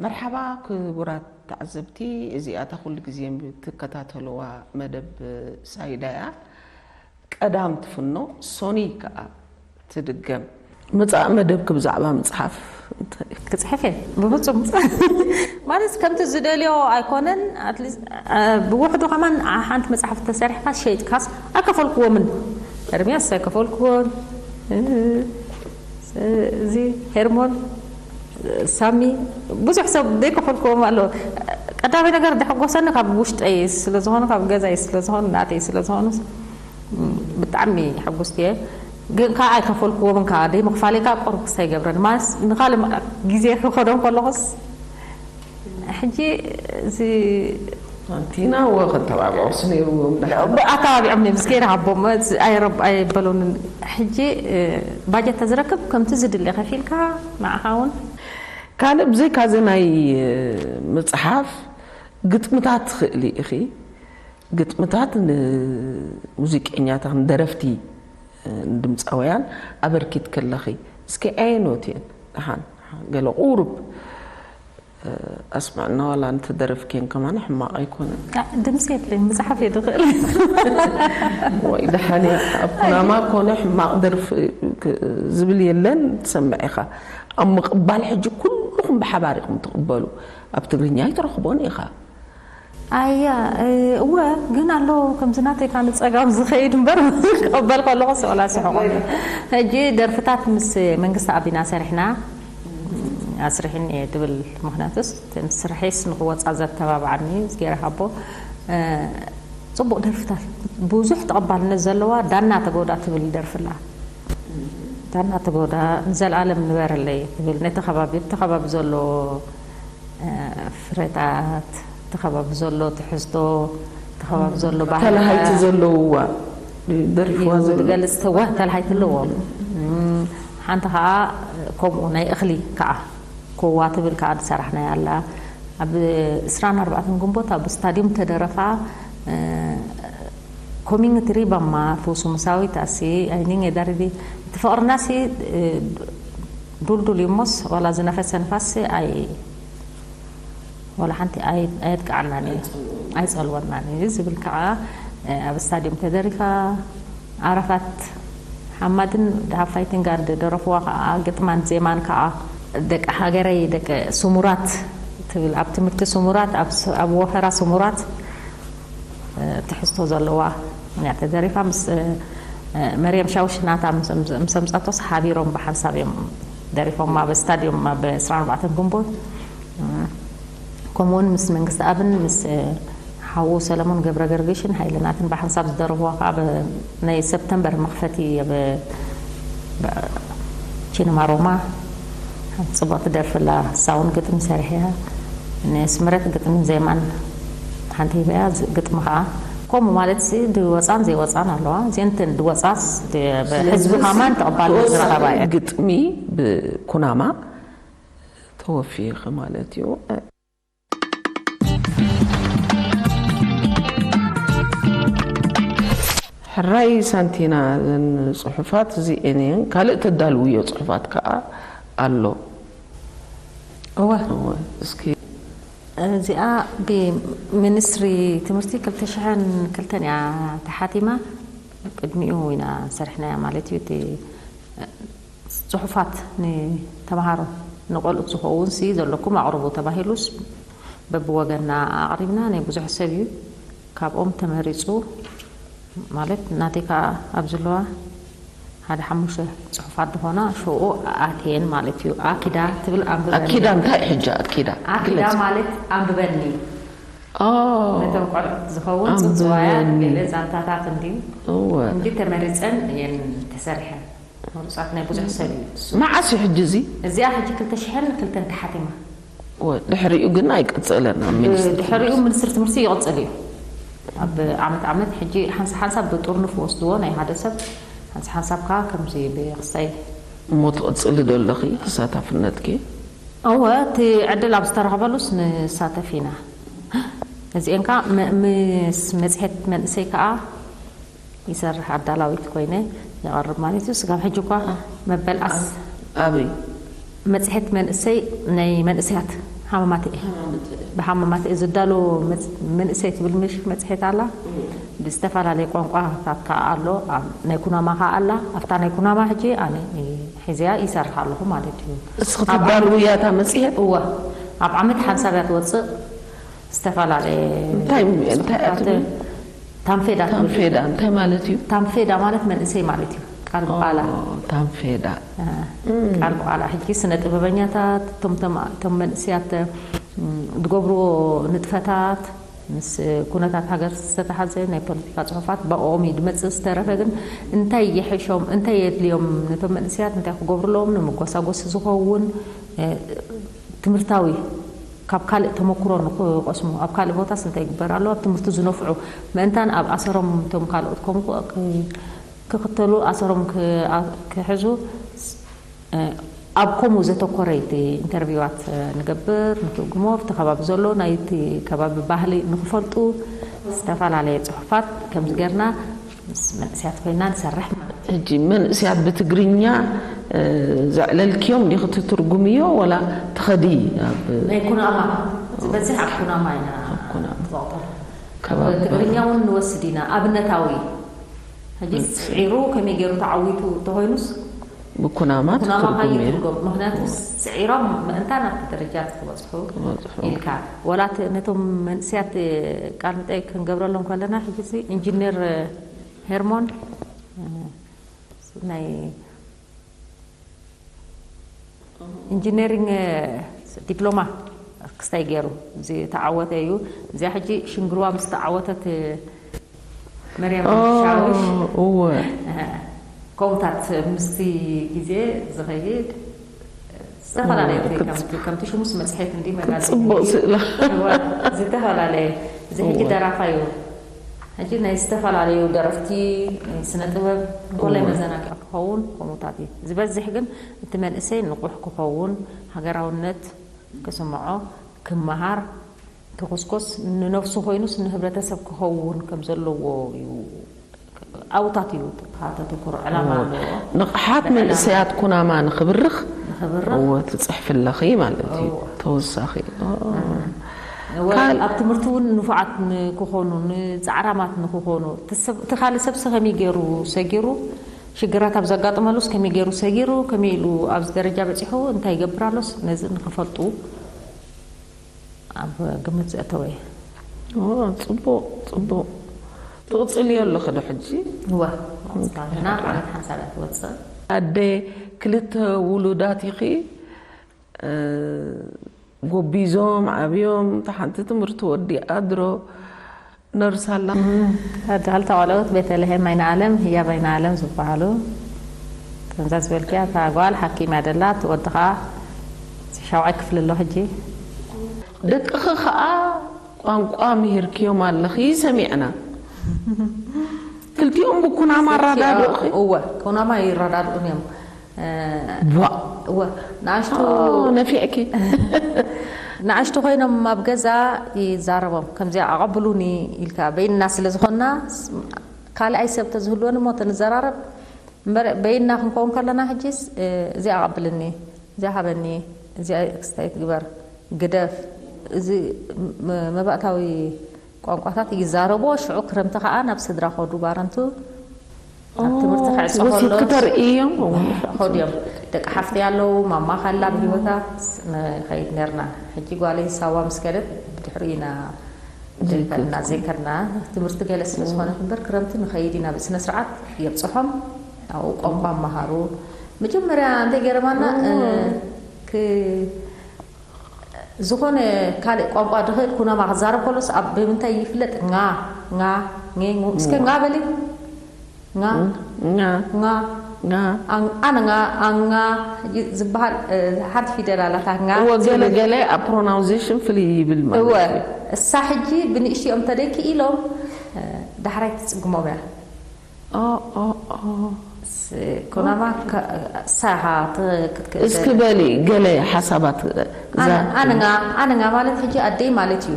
መርሓባ ክቡራት ተዓዘብቲ፣ እዚኣ እታ ኩሉ ግዜ ትከታተልዋ መደብ ሳይዳ እያ። ቀዳም ትፍኖ፣ ሶኒ ከኣ ትድገም። መጻኢ መደብኪ ብዛዕባ ምጽሓፍ እንታይ? ክጽሕፍ እየ ብፍጹም። ማለት ከምቲ ዝደልዮ ኣይኮነን። At least ብውሕዱ ከማን ሓንቲ መጽሓፍ ተሰሪሕካ ሸይጥካስ ኣይከፈልክዎምን። ኤርሚያስ ኣይከፈልክዎን፣ እዚ ሄርሞን፣ ሳሚ፣ ብዙሕ ሰብ ዘይከፈልክዎም ኣሎ። ቀዳማይ ነገር ደሐጎሰኒ ካብ ውሽጠይ ስለዝኾኑ፣ ካብ ገዛይ ስለዝኾኑ፣ ናተይ ስለዝኾኑ ብጣዕሚ ሕጉስቲ እየ። ግን ከዓ ኣይከፈልክዎምን ከዓ ደይ ምኽፋለይ ከዓ ቁሩብ ክስታይ ይገብረኒ። ማለት ንኻልእ ግዜ ክኸዶ ከለኹስ ሕጂ እዚ ኣንቲና ወ ከተባብዖስ ነይርዎም። ኣተባቢዖም ነይ ምስ ገይረ ሃቦም ኣይበሉንን። ሕጂ ባጀት ተዝረክብ ከምቲ ዝድለ ከፊልካ ንዓኻ እውን ካልእ ብዘይካዚ ናይ ምፅሓፍ ግጥምታት ትኽእሊ ኢኺ። ግጥምታት ንሙዚቀኛታት፣ ንደረፍቲ፣ ንድምፃውያን ኣበርኪት ከለኺ እስኪ ኣየኖት እየን? ደሓን ገለ ቁሩብ ኣስምዕና፣ ዋላ እንተደረፍክየን ከማን ሕማቕ ኣይኮነን። ድምፂ የብለይ፣ ምፅሓፍ እየ ዝኽእል። ወይ ደሓን እያ። ኣብ ኩናማ ኮነ ሕማቕ ደርፊ ዝብል የለን። ትሰምዕ ኢኻ። ኣብ ምቕባል ሕጂ ኩልኹም ብሓባር ኢኹም ትቕበሉ። ኣብ ትግርኛ ኣይትረኽቦን ኢኻ። ኣያ እወ፣ ግን ኣሎ ከምዚ ናተይ ካን ጸጋም ዝኸይድ እምበር ክቕበል ከለኹ ስቕላ ስሕቆ። ሕጂ ደርፍታት ምስ መንግስቲ ኣቢና ሰሪሕና ኣስርሕኒ እየ ትብል። ምክንያቱስ ስርሒስ ንክወፃ ዘተባብዓኒ ዝገይረ ሃቦ ፅቡቕ ደርፍታት ብዙሕ ተቐባልነት ዘለዋ ዳና ተጎዳ ትብል ደርፍላ። ዳና ተጎዳ ንዘለኣለም ንበረለይ ትብል ነቲ ከባቢ እቲ ከባቢ ዘሎ ፍረታት፣ እቲ ከባቢ ዘሎ ትሕዝቶ፣ እቲ ከባቢ ዘሎ ባህልታት፣ ተለሃይቲ ዘለውዋ ደሪፍዋ ዘሎ ዝገልፅ ተዋ ተለሃይቲ ኣለዎ። ሓንቲ ከዓ ከምኡ ናይ እኽሊ ከዓ ኮዋ ትብል ከዓ ዝሰራሕናያ ኣላ። ኣብ ዕስራን ኣርባዕተን ግንቦት ኣብ ስታድዩም ተደረፋ። ኮሚንግ ትሪባማ ፉሱ ምሳዊት ኣሲ ኣይኒን የዳሪዲ እቲ ፍቕርና ሲ ዱልዱል እዩሞስ ዋላ ዝነፈሰ ንፋስ ኣይ ዋላ ሓንቲ ኣየጥቅዓናን እዩ ኣይፀልወናን እዩ ዝብል ከዓ ኣብ ስታድዮም ተደሪፋ። ኣረፋት ሓማድን ሃፋይትን ጋር ደረፍዋ ከዓ ግጥማን ዜማን ከዓ ደቂ ሃገረይ ደቂ ስሙራት ትብል ኣብ ትምህርቲ ስሙራት ኣብ ወፈራ ስሙራት ትሕዝቶ ዘለዋ እያ ተደሪፋ። ምስ መርየም ሻውሽ ናታ ምስ ኣምፀቶስ ሓቢሮም ብሓንሳብ እዮም ደሪፎማ ኣብ ስታድዮም ኣብ ዕስራን ኣርባዕተን ግንቦት። ከምኡውን ምስ መንግስቲ ኣብን ምስ ሓዉ ሰለሞን ገብረ ገርግሽን ሓይልናትን ብሓንሳብ ዝደረፍዋ ከዓ ናይ ሰፕተምበር መኽፈቲ ኣብ ቺንማ ሮማ ሓንቲ ፅቡቕቲ ደርፊ ኣላ። እሳ እውን ግጥሚ ሰሪሐ እያ። ንስምረት ግጥምን ዜማን ሓንቲ ሂበያ። ግጥሚ ከዓ ከምኡ ማለት ሲ ድወፃን ዘይወፃን ኣለዋ። እዚአን ድወፃስ ህዝቢ ከማን ተቐባልነት ዝረኸባ እየን። ግጥሚ ብኩናማ ተወፊኺ ማለት እዩ። ሕራይ ሳንቲና፣ እዘን ፅሑፋት እዚኤን እየን። ካልእ ተዳልውዮ ፅሑፋት ከዓ ኣሎ። እወ እወ፣ እስኪ እዚኣ ብሚኒስትሪ ትምህርቲ ክልተ ሽሕን ክልተን እያ ተሓቲማ። ቅድሚኡ ኢና ሰሪሕናያ ማለት እዩ። እቲ ፅሑፋት ንተምሃሮ ንቆልኡት ዝኸውን ሲ ዘለኩም ኣቕርቡ ተባሂሉስ በብወገንና ኣቕሪብና ናይ ብዙሕ ሰብ እዩ። ካብኦም ተመሪፁ ማለት ናተይ ከዓ ኣብ ዘለዋ ሓደ ሓሙሽተ ፅሑፋት ዝኾና ሽኡ ኣትየን ማለት እዩ። ኣኪዳ ትብል ኣንብበኒ። ኣኪዳ እንታይ ሕጂ ኣኪዳ? ኣኪዳ ግለፅ። ማለት ኣንብበኒ። ኦ፣ ነቶም ቆልዑት ዝኸውን ፅውፅዋያት ገለ ዛንታታት እንድዩ እወ። እንዲ ተመሪፀን እየን ተሰሪሐን። ምሩፃት ናይ ብዙሕ ሰብ እዩ እሱ። መዓስ እዩ ሕጂ እዚ? እዚኣ ሕጂ ክልተ ሽሕን ክልተን ተሓቲማ። ወ-፣ ድሕሪኡ ግን ኣይቀፀለን ኣብ ሚኒስትሪ ድሕሪኡ ሚኒስትሪ ትምህርቲ ይቕፅል እዩ። ኣብ ዓመት ዓመት ሕጂ ሓንሳ ሓንሳብ ብጥርኑፍ ወስድዎ ናይ ሓደ ሰብ ሓንሳ ሓንሳብ ከዓ ከምዚ ብክስታይ እሞ ትቕፅሊ ዶ ኣለኺ ተሳታፍነትኪ? እወ እቲ ዕድል ኣብ ዝተረኸበሉስ ንሳተፍ ኢና። እዚአን ከዓ መ- ምስ መፅሄት መንእሰይ ከዓ ይሰርሕ ኣዳላዊት ኮይነ የቐርብ ማለት እዩ። ስጋብ ሕጂ እኳ መበል ኣስ ኣበይ? መፅሄት መንእሰይ ናይ መንእሰያት ሃማማት እየ። ብሃማማት እየ ዝዳሎ። መጽ- መንእሰይ ትብል ምሽ መጽሔት ኣላ። ብዝተፈላለየ ቋንቋታት ከዓ ኣሎ። ኣብ ናይ ኩናማ ከዓ ኣላ። ኣብታ ናይ ኩናማ ሕጂ ኣነ ሒዘያ ይሰርሕ ኣለኹ ማለት እዩ። እስኺ ኣብ ትዳልውያ እታ መጽሔት? እወ፣ ኣብ ዓመት ሓንሳብ እያ ትወፅእ። ዝተፈላለየ እንታይ እንታይ እያ ጽሑፋት- ትብል? ታንፌዳ ትብል። ታንፌዳ እንታይ ማለት እዩ? ታንፌዳ ማለት መንእሰይ ማለት እዩ። ቃል ብቓላ ኦ፣ ታንፌዳ። ቃል ብቓላ ሕጂ ስነ ጥበበኛታት እቶም ተማ- እቶም መንእስያት ዝገብርዎ ንጥፈታት ምስ ኩነታት ሃገር ዝተተሓዘ ናይ ፖለቲካ ጽሑፋት ብኦም እዩ ድመጽእ። ዝተረፈ ግን እንታይ ይሕሾም እንታይ የድልዮም ነቶም መንእስያት እንታይ ክገብርሎም ንምጎሳጎሲ ዝኸውን ትምህርታዊ ካብ ካልእ ተመክሮ ንክቐስሙ ኣብ ካልእ ቦታስ እንታይ ይግበር ኣሎ ኣብ ትምህርቲ ዝነፍዑ ምእንታን ኣብ ኣሰሮም እቶም ካልኦት ከምኡ ክኽተሉ ኣሰሮም ክሕዙ ኣብ ከምኡ ዘተኮረ ኢንተርቪዋት ንገብር ንትርጉሞ ኣብቲ ከባቢ ዘሎ ናይቲ ከባቢ ባህሊ ንክፈልጡ ዝተፈላለየ ፅሑፋት ከምዚ ጌርና ምስ መንእስያት ኮይና ንሰርሕ ማለት እዩ። ሕጂ መንእስያት ብትግርኛ ዘዕለልክዮም ዲኺ ትትርጉምዮ ወላ ትኸዲ ኣብ ናይ ኩናማ ዝበዝሕ ኣብ ኩናማ ኢና ንዘቕጦ። ትግርኛ እውን ንወስድ ኢና ኣብነታዊ ሕጂ ስዒሩ ከመይ ገይሩ ተዓዊቱ እንተኮይኑስ ብኩናማ ኩናማ ትትርጉምዮ። ከይትርጎም ምክንያቱ ስዒሮም ምእንታን ኣብቲ ደረጃ ክበፅሑ ክበፅሑ። ኢልካ ወላ ነቶም መንእስያት ቃል ምጠይ ክንገብረሎም ከለና ሕጂ ኢንጂነር ሄርሞን ናይ ኢንጂነሪንግ ዲፕሎማ ክስታይ ገይሩ ዝተዓወተ እዩ። እዚኣ ሕጂ ሽንግርዋ ምስ ተዓወተት መርያም ሻውሽ እወ ከምኡታት ምስቲ ግዜ ዝኸይድ ዝተፈላለዩ ከምቲ ሽሙስ መፅሄት እንዲ መጋዚን ፅቡቅ ስእላ ዝተፈላለየ እዚ ሕጂ ደራፋ እዩ። ሕጂ ናይ ዝተፈላለዩ ደረፍቲ ናይ ስነ ጥበብ ኮላይ መዘናግዒ ክኸውን ከምኡታት እዩ ዝበዝሕ ግን እቲ መንእሰይ ንቑሕ ክኸውን ሃገራውነት ክስምዖ ክመሃር ክኹስኮስ ንነፍሱ ኮይኑስ ንህብረተሰብ ክኸውን ከም ዘለዎ እዩ ኣብታት እዩ ተተኩር ዕላማ ኣለዎ። ንቕሓት መንእሰያት ኩናማ ንኽብርኽ ንኽብርኽ እወ ትፅሕፊ ኣለኺ ማለት እዩ። እወ። ተወሳኺ እወ፣ ኣብ ትምህርቲ እውን ንፉዓት ንክኾኑ ንፃዕራማት ንክኾኑ እቲ ሰብ- እቲ ካልእ ሰብሲ ከመይ ገይሩ ሰጊሩ ሽግራት ኣብ ዘጋጥመሉስ ከመይ ገይሩ ሰጊሩ ከመይ ኢሉ ኣብዚ ደረጃ በፂሑ እንታይ ይገብር ኣሎስ ነዚ ንክፈልጡ ኣብ ግምት ዘእተወ እየ። ኦ፣ ፅቡቕ ፅቡቕ ትቕፅልዮ ኣለኺ ዶ ሕጂ? እወ፣ ኣስታትና ማለት ሓንሳብ እያ ትወፅእ። ኣደ ክልተ ውሉዳት ኢኺ እ፣ ጎቢዞም ዓብዮም እታ ሓንቲ ትምህርቲ ወዲኣ ድሮ ነርስ ኣላ። ኣደ ክልተ ቆልዑት ቤተልሔም ኣይነኣለም ህያብ ኣይነኣለም ዝበሃሉ ከምዛ ዝበልክያ እታ ጓል ሓኪም እያ ደላ እቲ ወዲ ከዓ ሻውዓይ ክፍሊ ኣሎ ሕጂ። ደቅኺ ከዓ ቋንቋ ምሂርክዮም ኣለኺ ሰሚዕና። ክልቲኦም ብኩናማ ኣረዳድእኺ? እወ ኩናማ ይረዳድኡን እዮም። ቧእ እወ ንኣሽቱ ነፊዕኪ ንኣሽቱ ኮይኖም ኣብ ገዛ ይዛረቦም ከምዚኣ ኣቐብሉኒ ኢልካ በይንና ስለ ዝኾንና ካልኣይ ሰብ ተዝህልወን እሞ ተንዘራረብ እምበር በይንና ክንከውን ከለና ሕጂስ እዚ ኣቐብልኒ እዚ ሃበኒ እዚ ክስታይ ትግበር ግደፍ እዚ መባእታዊ ቋንቋታት ይዛረቦ ሽዑ ክረምቲ ከዓ ናብ ስድራ ከዱ ባረንቱ ኣብ ትምህርቲ ክዕፀ ከሎ ወሲድኪ ተርእዮም ኸዱ እዮም ደቂ ሓፍቲ ኣለዉ ማማ ካላ ብሂወታ ንኸይድ ነርና ሕጂ ጓለይ ሳዋ ምስ ከደት ብድሕሪ ኢና ዘይከድና ዘይከድና ትምህርቲ ገለ ስለ ዝኾነት እምበር ክረምቲ ንኸይድ ኢና ብስነ ስርዓት የብፅሖም ኣብኡ ቋንቋ መሃሩ መጀመርያ እንታይ ገረማና ዝኾነ ካልእ ቋንቋ ድኽእል ኩናማ ክዛረብ ከሎስ ኣብ ብምንታይ ይፍለጥ ኛ ኛ ኛ እስከ ኛ በሊ ኛ ኛ ኛ ኛ ኣነ ኛ ኣኛ ዝበሃል ሓንቲ ፊደል ኣላታ ኛ እወ ገለ ገለ ኣብ pronunciation ፍልይ ይብል እወ ማለት እዩ እሳ ሕጂ ብንእሽቲኦም ተደይ ክኢሎም ዳሕራይ ትፅግሞም እያ ኦ፣ ኦ፣ ኦ። ኩናማ ሳኻ ክትክእል እስኪ በሊ ገለ ሓሳባት እዛ ኣነኛ ኣነኛ ማለት ሕጂ ኣደይ ማለት እዩ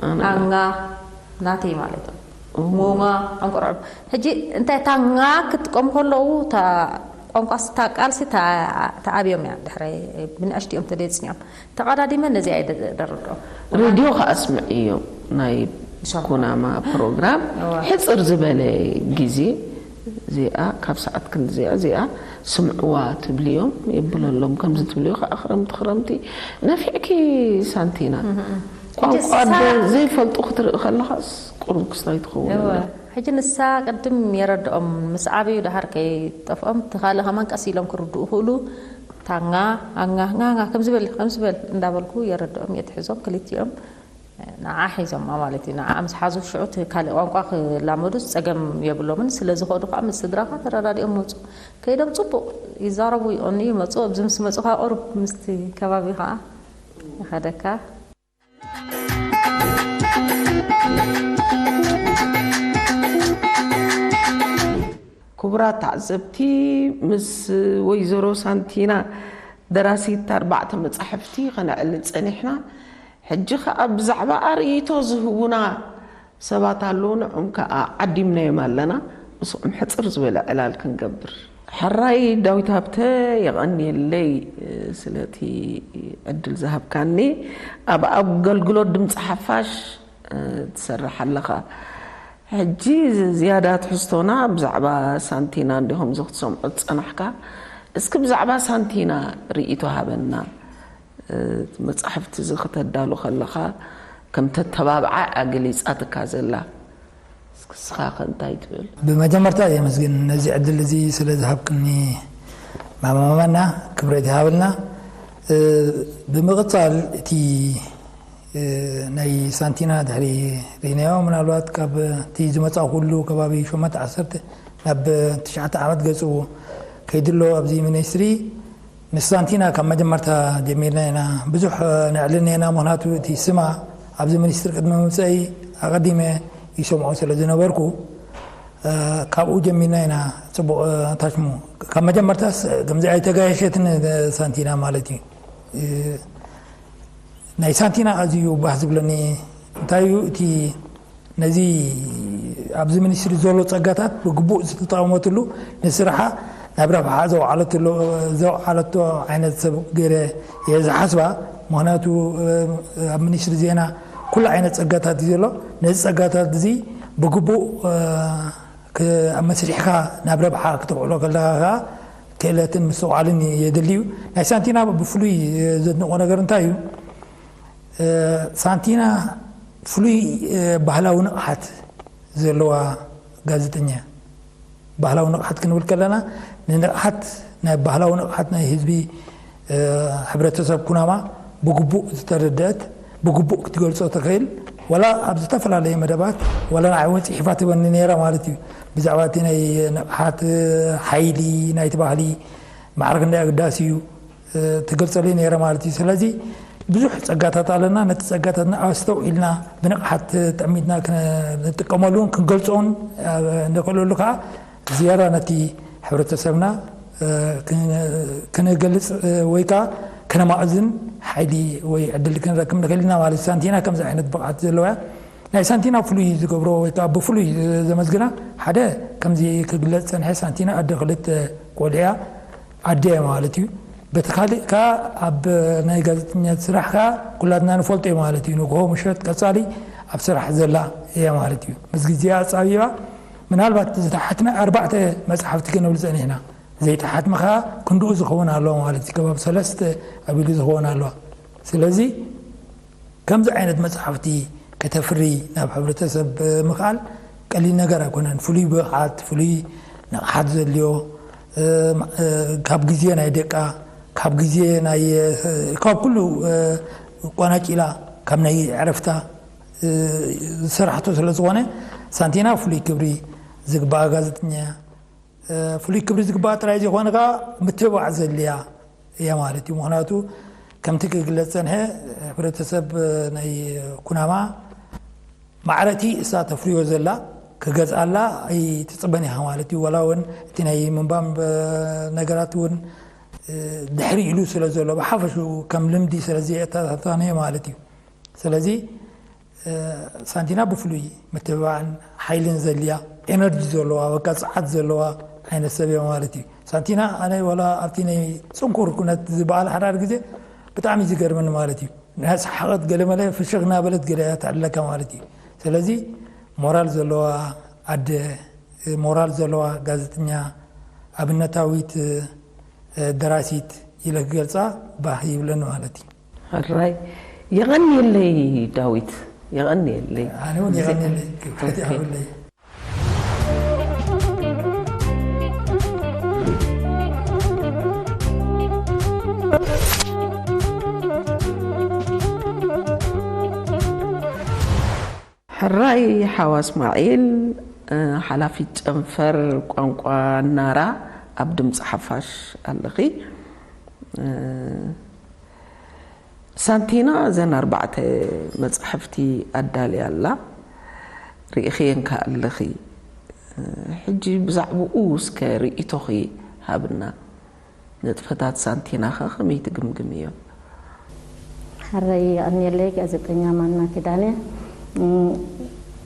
ኣነ- ኣንጋ ናተይ ማለት እዩ ሞማ ዕንቁርዕብ ሕጂ እንታይ ታንጋ ክትጥቀሙ ከለዉ እታ ቋንቋ ስታ ቃልሲ ተዓብዮም እያ ድሕረ ብንእሽትኦም ተደይ ፅኒዖም ተቐዳዲመ ነዚ ኣይደረድኦም። ሬድዮ ከኣስምዕ እዮም ናይ ኩናማ ፕሮግራም ሕፅር ዝበለ ግዜ እዚኣ ካብ ሰዓት ክንዲ እዚኣ እዚኣ ስምዕዋ ትብልዮም የብለሎም ከምዚ ትብልዮ ከዓ ክረምቲ ክረምቲ ነፊዕኪ ሳንቲና ቋንቋ ዘይፈልጡ ክትርኢ ከለኻስ ቁሩብ ክስታይ ትኸውን። ሕጂ ንሳ ቅድም የረድኦም ምስ ዓብዩ ደሃር ከይጠፍኦም ትኻልእ ከማን ቀስ ኢሎም ክርድኡ ክእሉ ታንጋ ኣንጋ ጋንጋ ከምዝበል ከምዝበል እንዳበልኩ የረድኦም የትሕዞም ክልቲኦም ንዓ ሒዞማ ማለት እዩ። ንዓ ምስ ሓዙ ሽዑ እቲ ካልእ ቋንቋ ክላመዱ ጸገም የብሎምን። ስለ ዝኸዱ ከዓ ምስ ስድራኻ ተረዳዲኦም መፁ። ከይዶም ፅቡቕ ይዛረቡ ይቐኑ ይመፁ። ኣብዚ ምስ መፁ ከዓ ቁሩብ ምስቲ ከባቢ ከዓ ይኸደካ። ክቡራት ተዓዘብቲ ምስ ወይዘሮ ሳንቲና ደራሲት ኣርባዕተ መጻሕፍቲ ከነዕልል ጸኒሕና። ሕጂ ኸኣ ብዛዕባ ኣርእይቶ ዝህቡና ሰባት ኣለዉ፣ ንዕም ከኣ ዓዲምናዮም ኣለና። ምስኦም ሕጽር ዝበለ ዕላል ክንገብር። ሕራይ ዳዊት ሃብተ የቐንየለይ ስለቲ ዕድል ዝሃብካኒ። ኣብ ኣገልግሎት ድምፂ ሓፋሽ ትሰርሕ ኣለኻ። ሕጂ ዝያዳ ትሕዝቶና ብዛዕባ ሳንቲና እንዲኹም እዚ ክትሰምዖ ዝጸናሕካ። እስኪ ብዛዕባ ሳንቲና ርእይቶ ሃበና። መጻሕፍቲ እዚ ክተዳሉ ከለኻ ከም ተተባብዓ ኣገሊጻትካ ዘላ እስክስኻ ከ እንታይ ትብል? ብመጀመርታ የመስግን ነዚ ዕድል እዚ ስለ ዝሃብክኒ ማማማና ክብረት ይሃበልና። ብምቕጻል እቲ ናይ ሳንቲና ድሕሪ ርኢናዮ ምናልባት ካብ እቲ ዝመጻ ኩሉ ከባቢ ሸሞንተ ዓሰርተ ናብ ትሽዓተ ዓመት ገጽዎ ከይድሎ ኣብዚ ሚኒስትሪ ምስ ሳንቲና ካብ መጀመርታ ጀሚርና ኢና ብዙሕ ነዕልል ነና ምክንያቱ እቲ ስማ ኣብዚ ሚኒስትሪ ቅድሚ ምምፀኢ ኣቐዲመ ይሰምዖ ስለ ዝነበርኩ ካብኡ ጀሚርና ኢና ፅቡቕ ታሽሙ ካብ መጀመርታስ ከምዚ ኣይተጋየሸትን ሳንቲና ማለት እዩ ናይ ሳንቲና ኣዝዩ ባህ ዝብለኒ እንታይ እዩ እቲ ነዚ ኣብዚ ሚኒስትሪ ዘሎ ፀጋታት ብግቡእ ዝተጠቐመትሉ ንስርሓ ናብ ረብሓ ዘውዓለቶ ዓይነት ሰብ ገይረ እየ ዝሓስባ። ምክንያቱ ኣብ ሚኒስትሪ ዜና ኩሉ ዓይነት ፀጋታት እዩ ዘሎ። ነዚ ፀጋታት እዚ ብግቡእ መስሪሕካ ናብ ረብሓ ክተውዕሎ ከለካ ከዓ ክእለትን ምስትውዓልን የድሊ እዩ። ናይ ሳንቲና ብፍሉይ ዘድንቆ ነገር እንታይ እዩ? ሳንቲና ፍሉይ ባህላዊ ንቕሓት ዘለዋ ጋዜጠኛ እያ። ባህላዊ ንቕሓት ክንብል ከለና ንንቕሓት ናይ ባህላዊ ንቕሓት ናይ ህዝቢ ሕብረተሰብ ኩናማ ብግቡእ ዝተረደአት ብግቡእ ክትገልፆ ትኽእል ዋላ ኣብ ዝተፈላለየ መደባት ዋላ ንዓይ እውን ፅሒፋ ትበኒ ነይራ ማለት እዩ። ብዛዕባ እቲ ናይ ንቕሓት ሓይሊ ናይቲ ባህሊ ማዕረ ክንደይ ኣገዳሲ እዩ ትገልፀለይ ነይረ ማለት እዩ። ስለዚ ብዙሕ ፀጋታት ኣለና። ነቲ ፀጋታትና ኣስተውዒልና ብንቕሓት ጠሚትና ንጥቀመሉ እውን ክንገልፆ እውን ንኽእለሉ ከዓ ዝያዳ ነቲ ሕብረተሰብና ክንገልፅ ወይ ከዓ ክነማእዝን ሓይሊ ወይ ዕድል ክንረክብ ንኽእል ኢና ማለት እዩ። ሳንቲና ከምዚ ዓይነት ብቕዓት ዘለዋ ናይ ሳንቲና ፍሉይ ዝገብሮ ወይ ከዓ ብፍሉይ ዘመዝግና ሓደ ከምዚ ክግለፅ ፀንሐ ሳንቲና ኣደ ክልተ ቆልዑ እያ ኣደ ማለት እዩ። በቲ ካሊእ ከዓ ኣብ ናይ ጋዜጠኛ ስራሕ ከዓ ኩላትና ንፈልጦ እዩ ማለት እዩ። ንግሆ ምሸት ቀፃሊ ኣብ ስራሕ ዘላ እያ ማለት እዩ። ምስ ግዜኣ ኣፃቢባ ምናልባት ዝተሓትመ ኣርባዕተ መፅሓፍቲ ክንብል ፀኒሕና ዘይተሓትመ ከዓ ክንድኡ ዝኸውን ኣለዋ ማለት እዩ። ከባቢ ሰለስተ ኣቢሉ ዝኸውን ኣለዋ። ስለዚ ከምዚ ዓይነት መፅሓፍቲ ከተፍሪ ናብ ሕብረተሰብ ምኽኣል ቀሊል ነገር ኣይኮነን። ፍሉይ ብቕዓት፣ ፍሉይ ንቕሓት ዘድልዮ ካብ ግዜ ናይ ደቃ ካብ ግዜ ናይ ካብ ኩሉ ቋናጭላ ካብ ናይ ዕረፍታ ዝሰራሕቶ ስለ ዝኾነ ሳንቲና ፍሉይ ክብሪ ዝግባኣ ጋዜጠኛ እያ። ፍሉይ ክብሪ ዝግባኣ ጥራይ ዘይኮነ ከዓ ምትብባዕ ዘድልያ እያ ማለት እዩ። ምክንያቱ ከምቲ ክግለፅ ፀንሐ ሕብረተሰብ ናይ ኩናማ ማዕረ እቲ እሳ ተፍርዮ ዘላ ክገዝኣላ ኣይትፅበን ኢኻ ማለት እዩ። ዋላ እውን እቲ ናይ ምንባብ ነገራት እውን ድሕሪ ኢሉ ስለ ዘሎ ብሓፈሹ ከም ልምዲ ስለ ዘየተታተነዮ ማለት እዩ። ስለዚ ሳንቲና ብፍሉይ ምትብባዕን ሓይልን ዘድልያ ኤነርጂ ዘለዋ በቃ ፀዓት ዘለዋ ዓይነት ሰብ እዮም ማለት እዩ። ሳንቲና ኣነ ዋላ ኣብቲ ናይ ጽንኩር ኩነት ዝበዓል ሓዳር ግዜ ብጣዕሚ እዩ ዝገርመኒ ማለት እዩ። ናይ ሰሓቐት ገለመለ ፍሽኽ እናበለት ገለ እያ ተዕልለካ ማለት እዩ። ስለዚ ሞራል ዘለዋ ኣደ፣ ሞራል ዘለዋ ጋዜጠኛ፣ ኣብነታዊት ደራሲት ኢለ ክገልጻ ባህ ይብለኒ ማለት እዩ። ሕራይ የቐንየለይ ዳዊት፣ የቐንየለይ። ኣነ እውን የቐንየለይ ክብረት ይሃበለይ። ሕራይ ሓዋ እስማዒል፣ ሓላፊት ጨንፈር ቋንቋ ናራ ኣብ ድምፂ ሓፋሽ ኣለኺ። ሳንቲና እዘን ኣርባዕተ መጻሕፍቲ ኣዳልያ ኣላ፣ ርኢኽየን ከኣ ኣለኺ። ሕጂ ብዛዕባኡ እስከ ርእይቶኺ ሃብና። ንጥፈታት ሳንቲናኸ ከመይ ትግምግምዮ? ሕራይ የቐንየለይ ጋዜጠኛ ማና ኪዳነ።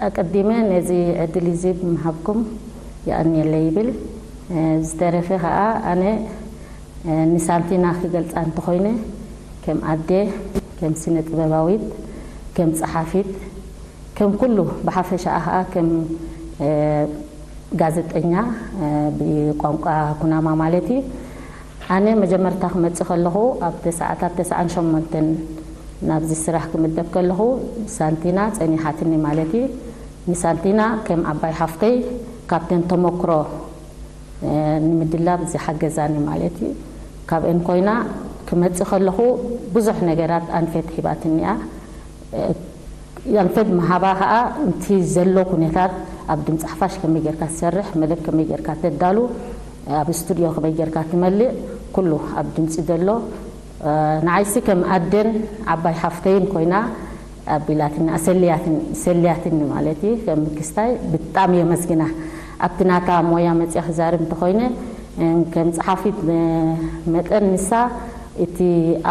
ኣቀዲመ ነዚ ዕድል እዚ ብምሃብኩም የቐንየለይ ይብል። ዝተረፈ ከኣ ኣነ ንሳንቲና ክገልጻ እንተኾይነ ከም ኣደ፣ ከም ስነ ጥበባዊት፣ ከም ጸሓፊት፣ ከም ኩሉ ብሓፈሻኣ ከኣ ከም ጋዜጠኛ ብቋንቋ ኩናማ ማለት እዩ። ኣነ መጀመርታ ክመጽእ ከለኹ ኣብ ተስዓታት ተስዓን ሸሞንተን ናብዚ ስራሕ ክምደብ ከለኹ ሳንቲና ጸኒሓትኒ ማለት እዩ። ንሳንቲና ከም ዓባይ ሓፍተይ ካብተን ተመክሮ ንምድላብ ዝሓገዛኒ ማለት እዩ። ካብአን ኮይና ክመጽእ ከለኹ ብዙሕ ነገራት ኣንፈት ሂባትኒ እያ። ኣንፈት ምሃባ ከኣ እቲ ዘሎ ኩነታት ኣብ ድምፂ ሓፋሽ ከመይ ጌርካ ትሰርሕ፣ መደብ ከመይ ጌርካ ተዳሉ፣ ኣብ ስቱድዮ ከመይ ጌርካ ትመልእ፣ ኩሉ ኣብ ድምፂ ዘሎ ንዓይሲ ከም ኣደን ዓባይ ሓፍተይን ኮይና ኣቢላትኒ፣ ኣሰልያትኒ፣ ሰልያትኒ ማለት እዩ። ከም ክስታይ ብጣዕሚ የመስግና። ኣብቲ ናታ ሞያ መፅያ ክዛርብ እንተኮይነ ከም ፀሓፊት መጠን ንሳ እቲ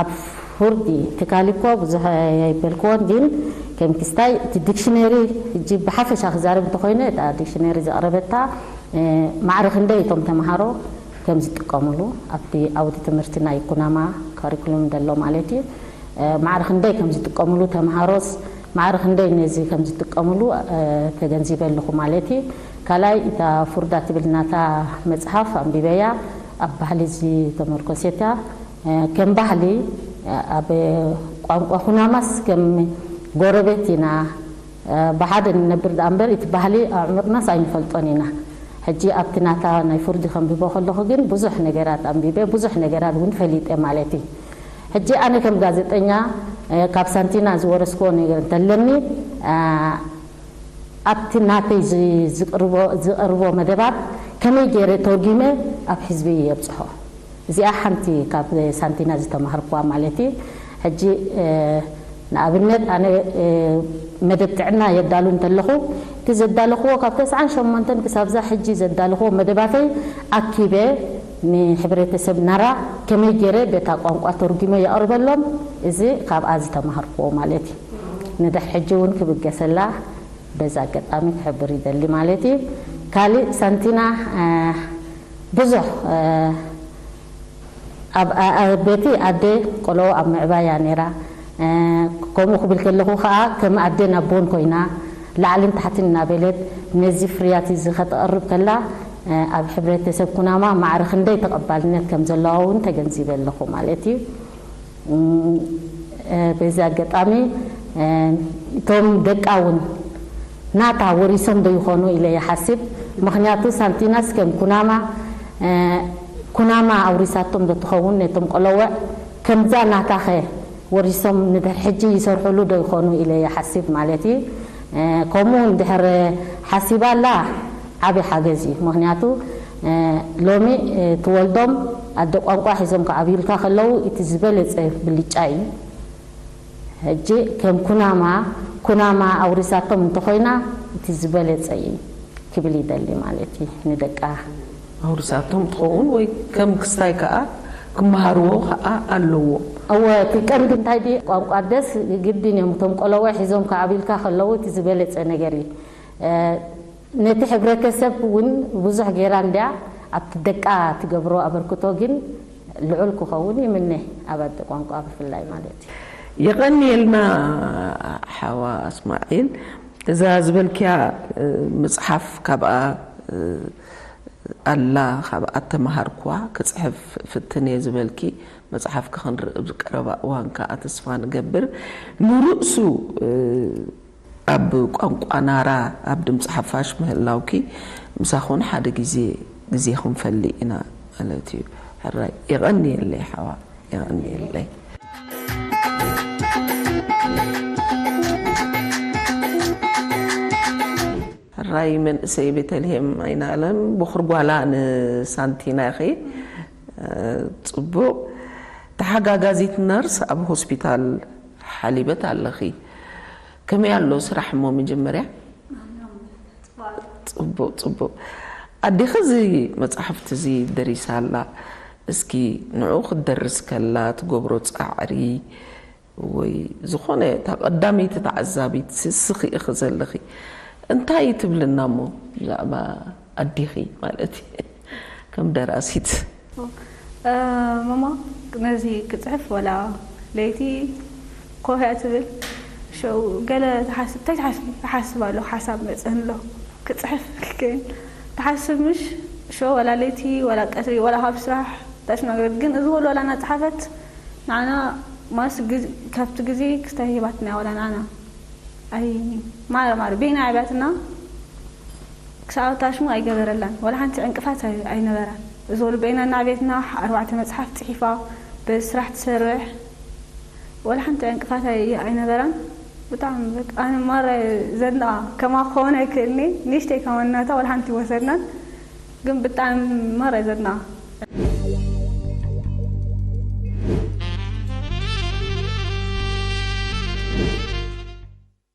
ኣብ ፍርዲ ትካል እኮ ብዙሕ ኣይበልክዎን፣ ግን ከም ክስታይ እቲ ዲክሽነሪ ሕጂ ብሓፈሻ ክዛርብ እንተኮይነ እታ ዲክሽነሪ ዘቕረበታ ማዕረ ክንደይ እቶም ተምሃሮ ከም ዝጥቀምሉ ኣብቲ ዓውዲ ትምህርቲ ናይ ኩናማ ካሪኩሉም ዘሎ ማለት እዩ። ማዕረ ክንደይ ከም ዝጥቀምሉ ተምሃሮስ ማዕረ ክንደይ ነዚ ከም ዝጥቀምሉ ተገንዚበ ኣለኹ ማለት እዩ። ካልኣይ እታ ፉርዳ ትብል ናታ መፅሓፍ ኣንቢበያ ኣብ ባህሊ ዝተመርኮሰት እያ። ከም ባህሊ ኣብ ቋንቋ ኩናማስ ከም ጎረቤት ኢና ብሓደ ንነብር ደኣ እምበር እቲ ባህሊ ኣዕሙቕናስ ኣይንፈልጦን ኢና። ሕጂ ኣብቲ ናታ ናይ ፍርዲ ከንብቦ ከለኹ ግን ብዙሕ ነገራት ኣንቢበ፣ ብዙሕ ነገራት እውን ፈሊጠ ማለት እዩ። ሕጂ ኣነ ከም ጋዜጠኛ ካብ ሳንቲና ዝወረስክዎ ነገር እንተለኒ ኣብቲ ናተይ ዝቕርቦ መደባት ከመይ ገይረ ተርጒመ ኣብ ህዝቢ የብፅሖ። እዚኣ ሓንቲ ካብ ሳንቲና ዝተማሃርኩዋ ማለት እዩ። ሕጂ ንኣብነት ኣነ መደብ ጥዕና የዳሉ እንተለኹ እቲ ዘዳለኽዎ ካብ ተስዓን ሸሞንተን ክሳብዛ ሕጂ ዘዳለኽዎ መደባተይ ኣኪበ ንሕብረተሰብ ናራ ከመይ ገይረ በታ ቋንቋ ተርጒመ የቕርበሎም፣ እዚ ካብኣ ዝተማሃርክዎ ማለት እዩ። ንድሕር ሕጂ እውን ክብገሰላ በዚ ኣጋጣሚ ክሕብር ይደሊ ማለት እዩ። ካሊእ ሳንቲና ብዙሕ ኣብ ቤቲ ኣደ ቆልዑ ኣብ ምዕባያ ነይራ። ከምኡ ክብል ከለኹ ከዓ ከም ኣደን ኣቦን ኮይና ላዕልን ታሕትን እናበለት ነዚ ፍርያት እዚ ከተቕርብ ከላ ኣብ ሕብረተሰብ ኩናማ ማዕረ ክንደይ ተቐባልነት ከም ዘለዋ እውን ተገንዚበ ኣለኹ ማለት እዩ። በዚ ኣጋጣሚ እቶም ደቃ እውን ናታ ወሪሶም ዶ ይኾኑ ኢለ ይሓስብ። ምኽንያቱ ሳንቲናስ ከም ኩናማ ኩናማ ኣውሪሳቶም ዶ ትኸውን ነቶም ቆለወዕ ከምዛ ናታኸ ወሪሶም ንድሕር ሕጂ ይሰርሕሉ ዶ ይኾኑ ኢለ ይሓስብ ማለት እዩ። ከምኡ እንድሕር ሓሲባ ኣላ ዓብዪ ሓገዝ እዩ። ምኽንያቱ ሎሚ ትወልዶም ኣደ ቋንቋ ሒዞም ክዓብዩልካ ከለዉ እቲ ዝበለፀ ብልጫ እዩ። ሕጂ ከም ኩናማ ኩናማ ኣውሪሳቶም እንተኾይና እቲ ዝበለፀ እዩ ክብል ይደሊ ማለት እዩ ንደቃ። ኣውሪሳቶም ትኸውን ወይ ከም ክስታይ ከዓ ክመሃርዎ ከዓ ኣለዎም። እወ እቲ ቀንዲ እንታይ ድዩ ቋንቋ ደስ ግድን እዮም እቶም ቆለወ ሒዞም ክዓብዩልካ ከለዉ እቲ ዝበለፀ ነገር እዩ። ነቲ ሕብረተሰብ እውን ብዙሕ ገይራ እንድያ ኣብቲ ደቃ ትገብሮ ኣበርክቶ ግን ልዑል ክኸውን ይምነ፣ ኣብ ኣደ ቋንቋ ብፍላይ ማለት እዩ። የቐንየልና ሓዋ እስማዒል። እዛ ዝበልክያ መፅሓፍ ካብኣ ኣላ፣ ካብኣ ተመሃርኩዋ። ክፅሕፍ ፍትን እየ ዝበልኪ፣ መፅሓፍኪ ክንርኢ ኣብ ቀረባ እዋን ከዓ ተስፋ ንገብር። ንርእሱ ኣብ ቋንቋ ናራ ኣብ ድምፂ ሓፋሽ ምህላውኪ፣ ምሳኹን ሓደ ግዜ ግዜ ክንፈሊ ኢና ማለት እዩ። ሕራይ የቐንየለይ ሓዋ፣ የቐንየለይ። ሕራይ መንእሰይ ቤተልሔም ኣይናለም፣ ብኹር ጓላ ንሳንቲና ኢኺ። ጽቡቕ። ተሓጋጋዚት ነርስ ኣብ ሆስፒታል ሓሊበት ኣለኺ። ከመይ ኣሎ ስራሕ እሞ መጀመርያ? ጽቡቕ፣ ጽቡቕ። ኣዴኺ እዚ መጽሓፍቲ እዚ ደሪሳ ኣላ። እስኪ ንዕኡ ክትደርስ ከላ ትገብሮ ጻዕሪ ወይ ዝኾነ እታ ቀዳመይቲ ተዓዛቢት ንስኺ ኢኺ ዘለኺ። እንታይ ትብልና እሞ ብዛዕባ ኣዴኺ ማለት እዩ? ከም ደራሲት። እ፣ ማማ ነዚ ክጽሕፍ ወላ ለይቲ ኮፍ እያ ትብል። ሸው ገለ ትሓስብ፣ እንታይ ትሓስብ? ትሓስብ ኣሎ፣ ሓሳብ መጽእን ኣሎ። ክጽሕፍ ክክእል ትሓስብ ምሽ? ሸው ወላ ለይቲ፣ ወላ ቀትሪ፣ ወላ ካብ ስራሕ፣ ታሽ ነገር። ግን እዚ ኩሉ ወላ እናጸሓፈት ንዓና ማስ ግዝ-፣ ካብቲ ግዜ ክስታይ ሂባትና እያ ወላ ንዓና። ኣይ፣ ማረ፣ ማረ፣ በይና ዓብያትና ክሳብ ታሽሙ ኣይገበረላን። ወላ ሓንቲ ዕንቅፋት ኣይ-፣ ኣይነበራን። እዚ ኩሉ በይና እናዕብየትና ኣርባዕተ መጽሓፍ ጽሒፋ፣ በዚ ስራሕ ትሰርሕ፣ ወላ ሓንቲ ዕንቅፋት ኣይ-፣ ኣይነበራን። ብጣዕሚ በቃ ኣነ ማረ ዘድንቓ፣ ከማ ክኸውን ኣይክእልኒ። ንእሽተይ ከማን ናታ ወላ ሓንቲ ይወሰድናን። ግን ብጣዕሚ ማረ ዘድንቓ።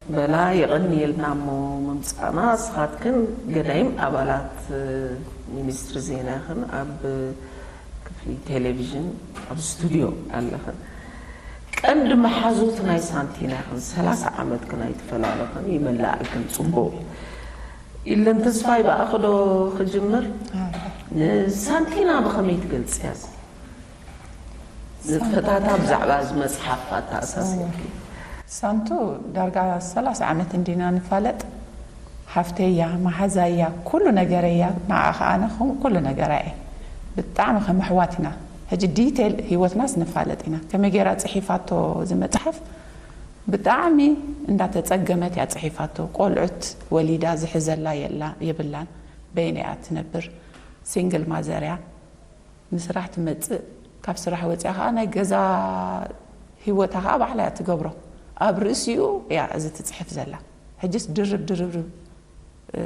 በላ የቐንየልና እሞ ምምጻእና። ንስኻትክን ገዳይም ኣባላት ሚኒስትሪ ዜና ኢኽን፣ ኣብ ክፍሊ ቴሌቪዥን ኣብ ስቱድዮ ኣለኽን። ቀንዲ መሓዙት ናይ ሳንቲና ኢኽን፣ ሰላሳ ዓመት ክን ኣይተፈላለኽን፣ ይመላኣልክን። ጽቡቕ ኢለን ተስፋይ ብኣኺ ዶ ክጅምር? ንሳንቲና ብኸመይ ትገልጽያ? ንጥፈታታ ብዛዕባ እዚ መጽሓፍ ኣተኣሳሲርኪ። ሳንቱ ዳርጋ ሰላሳ ዓመት እንዲና ንፋለጥ። ሓፍተይ እያ፣ መሓዛይ እያ፣ ኩሉ ነገረይ እያ። ንዓ ኸዓ ኣነ ከም ኩሉ ነገራ እየ። ብጣዕሚ ከም ኣሕዋት ኢና። ሕጂ ዲቴል ህይወትናስ ንፋለጥ ኢና። ከመይ ገይራ ጽሒፋቶ እዚ መጽሓፍ? ብጣዕሚ እንዳተጸገመት እያ ጽሒፋቶ። ቆልዑት ወሊዳ ዝሕዘላ የላ፣ የብላን። በይና እያ ትነብር። ሲንግል ማዘር እያ። ንስራሕ ትመጽእ፣ ካብ ስራሕ ወጺኣ ኸዓ ናይ ገዛ ህይወታ ኸዓ ባዕላ እያ ትገብሮ። ኣብ ርእሲኡ እያ እዚ ትጽሕፍ ዘላ። ሕጅስ ድርብ ድርብ፣ እ፣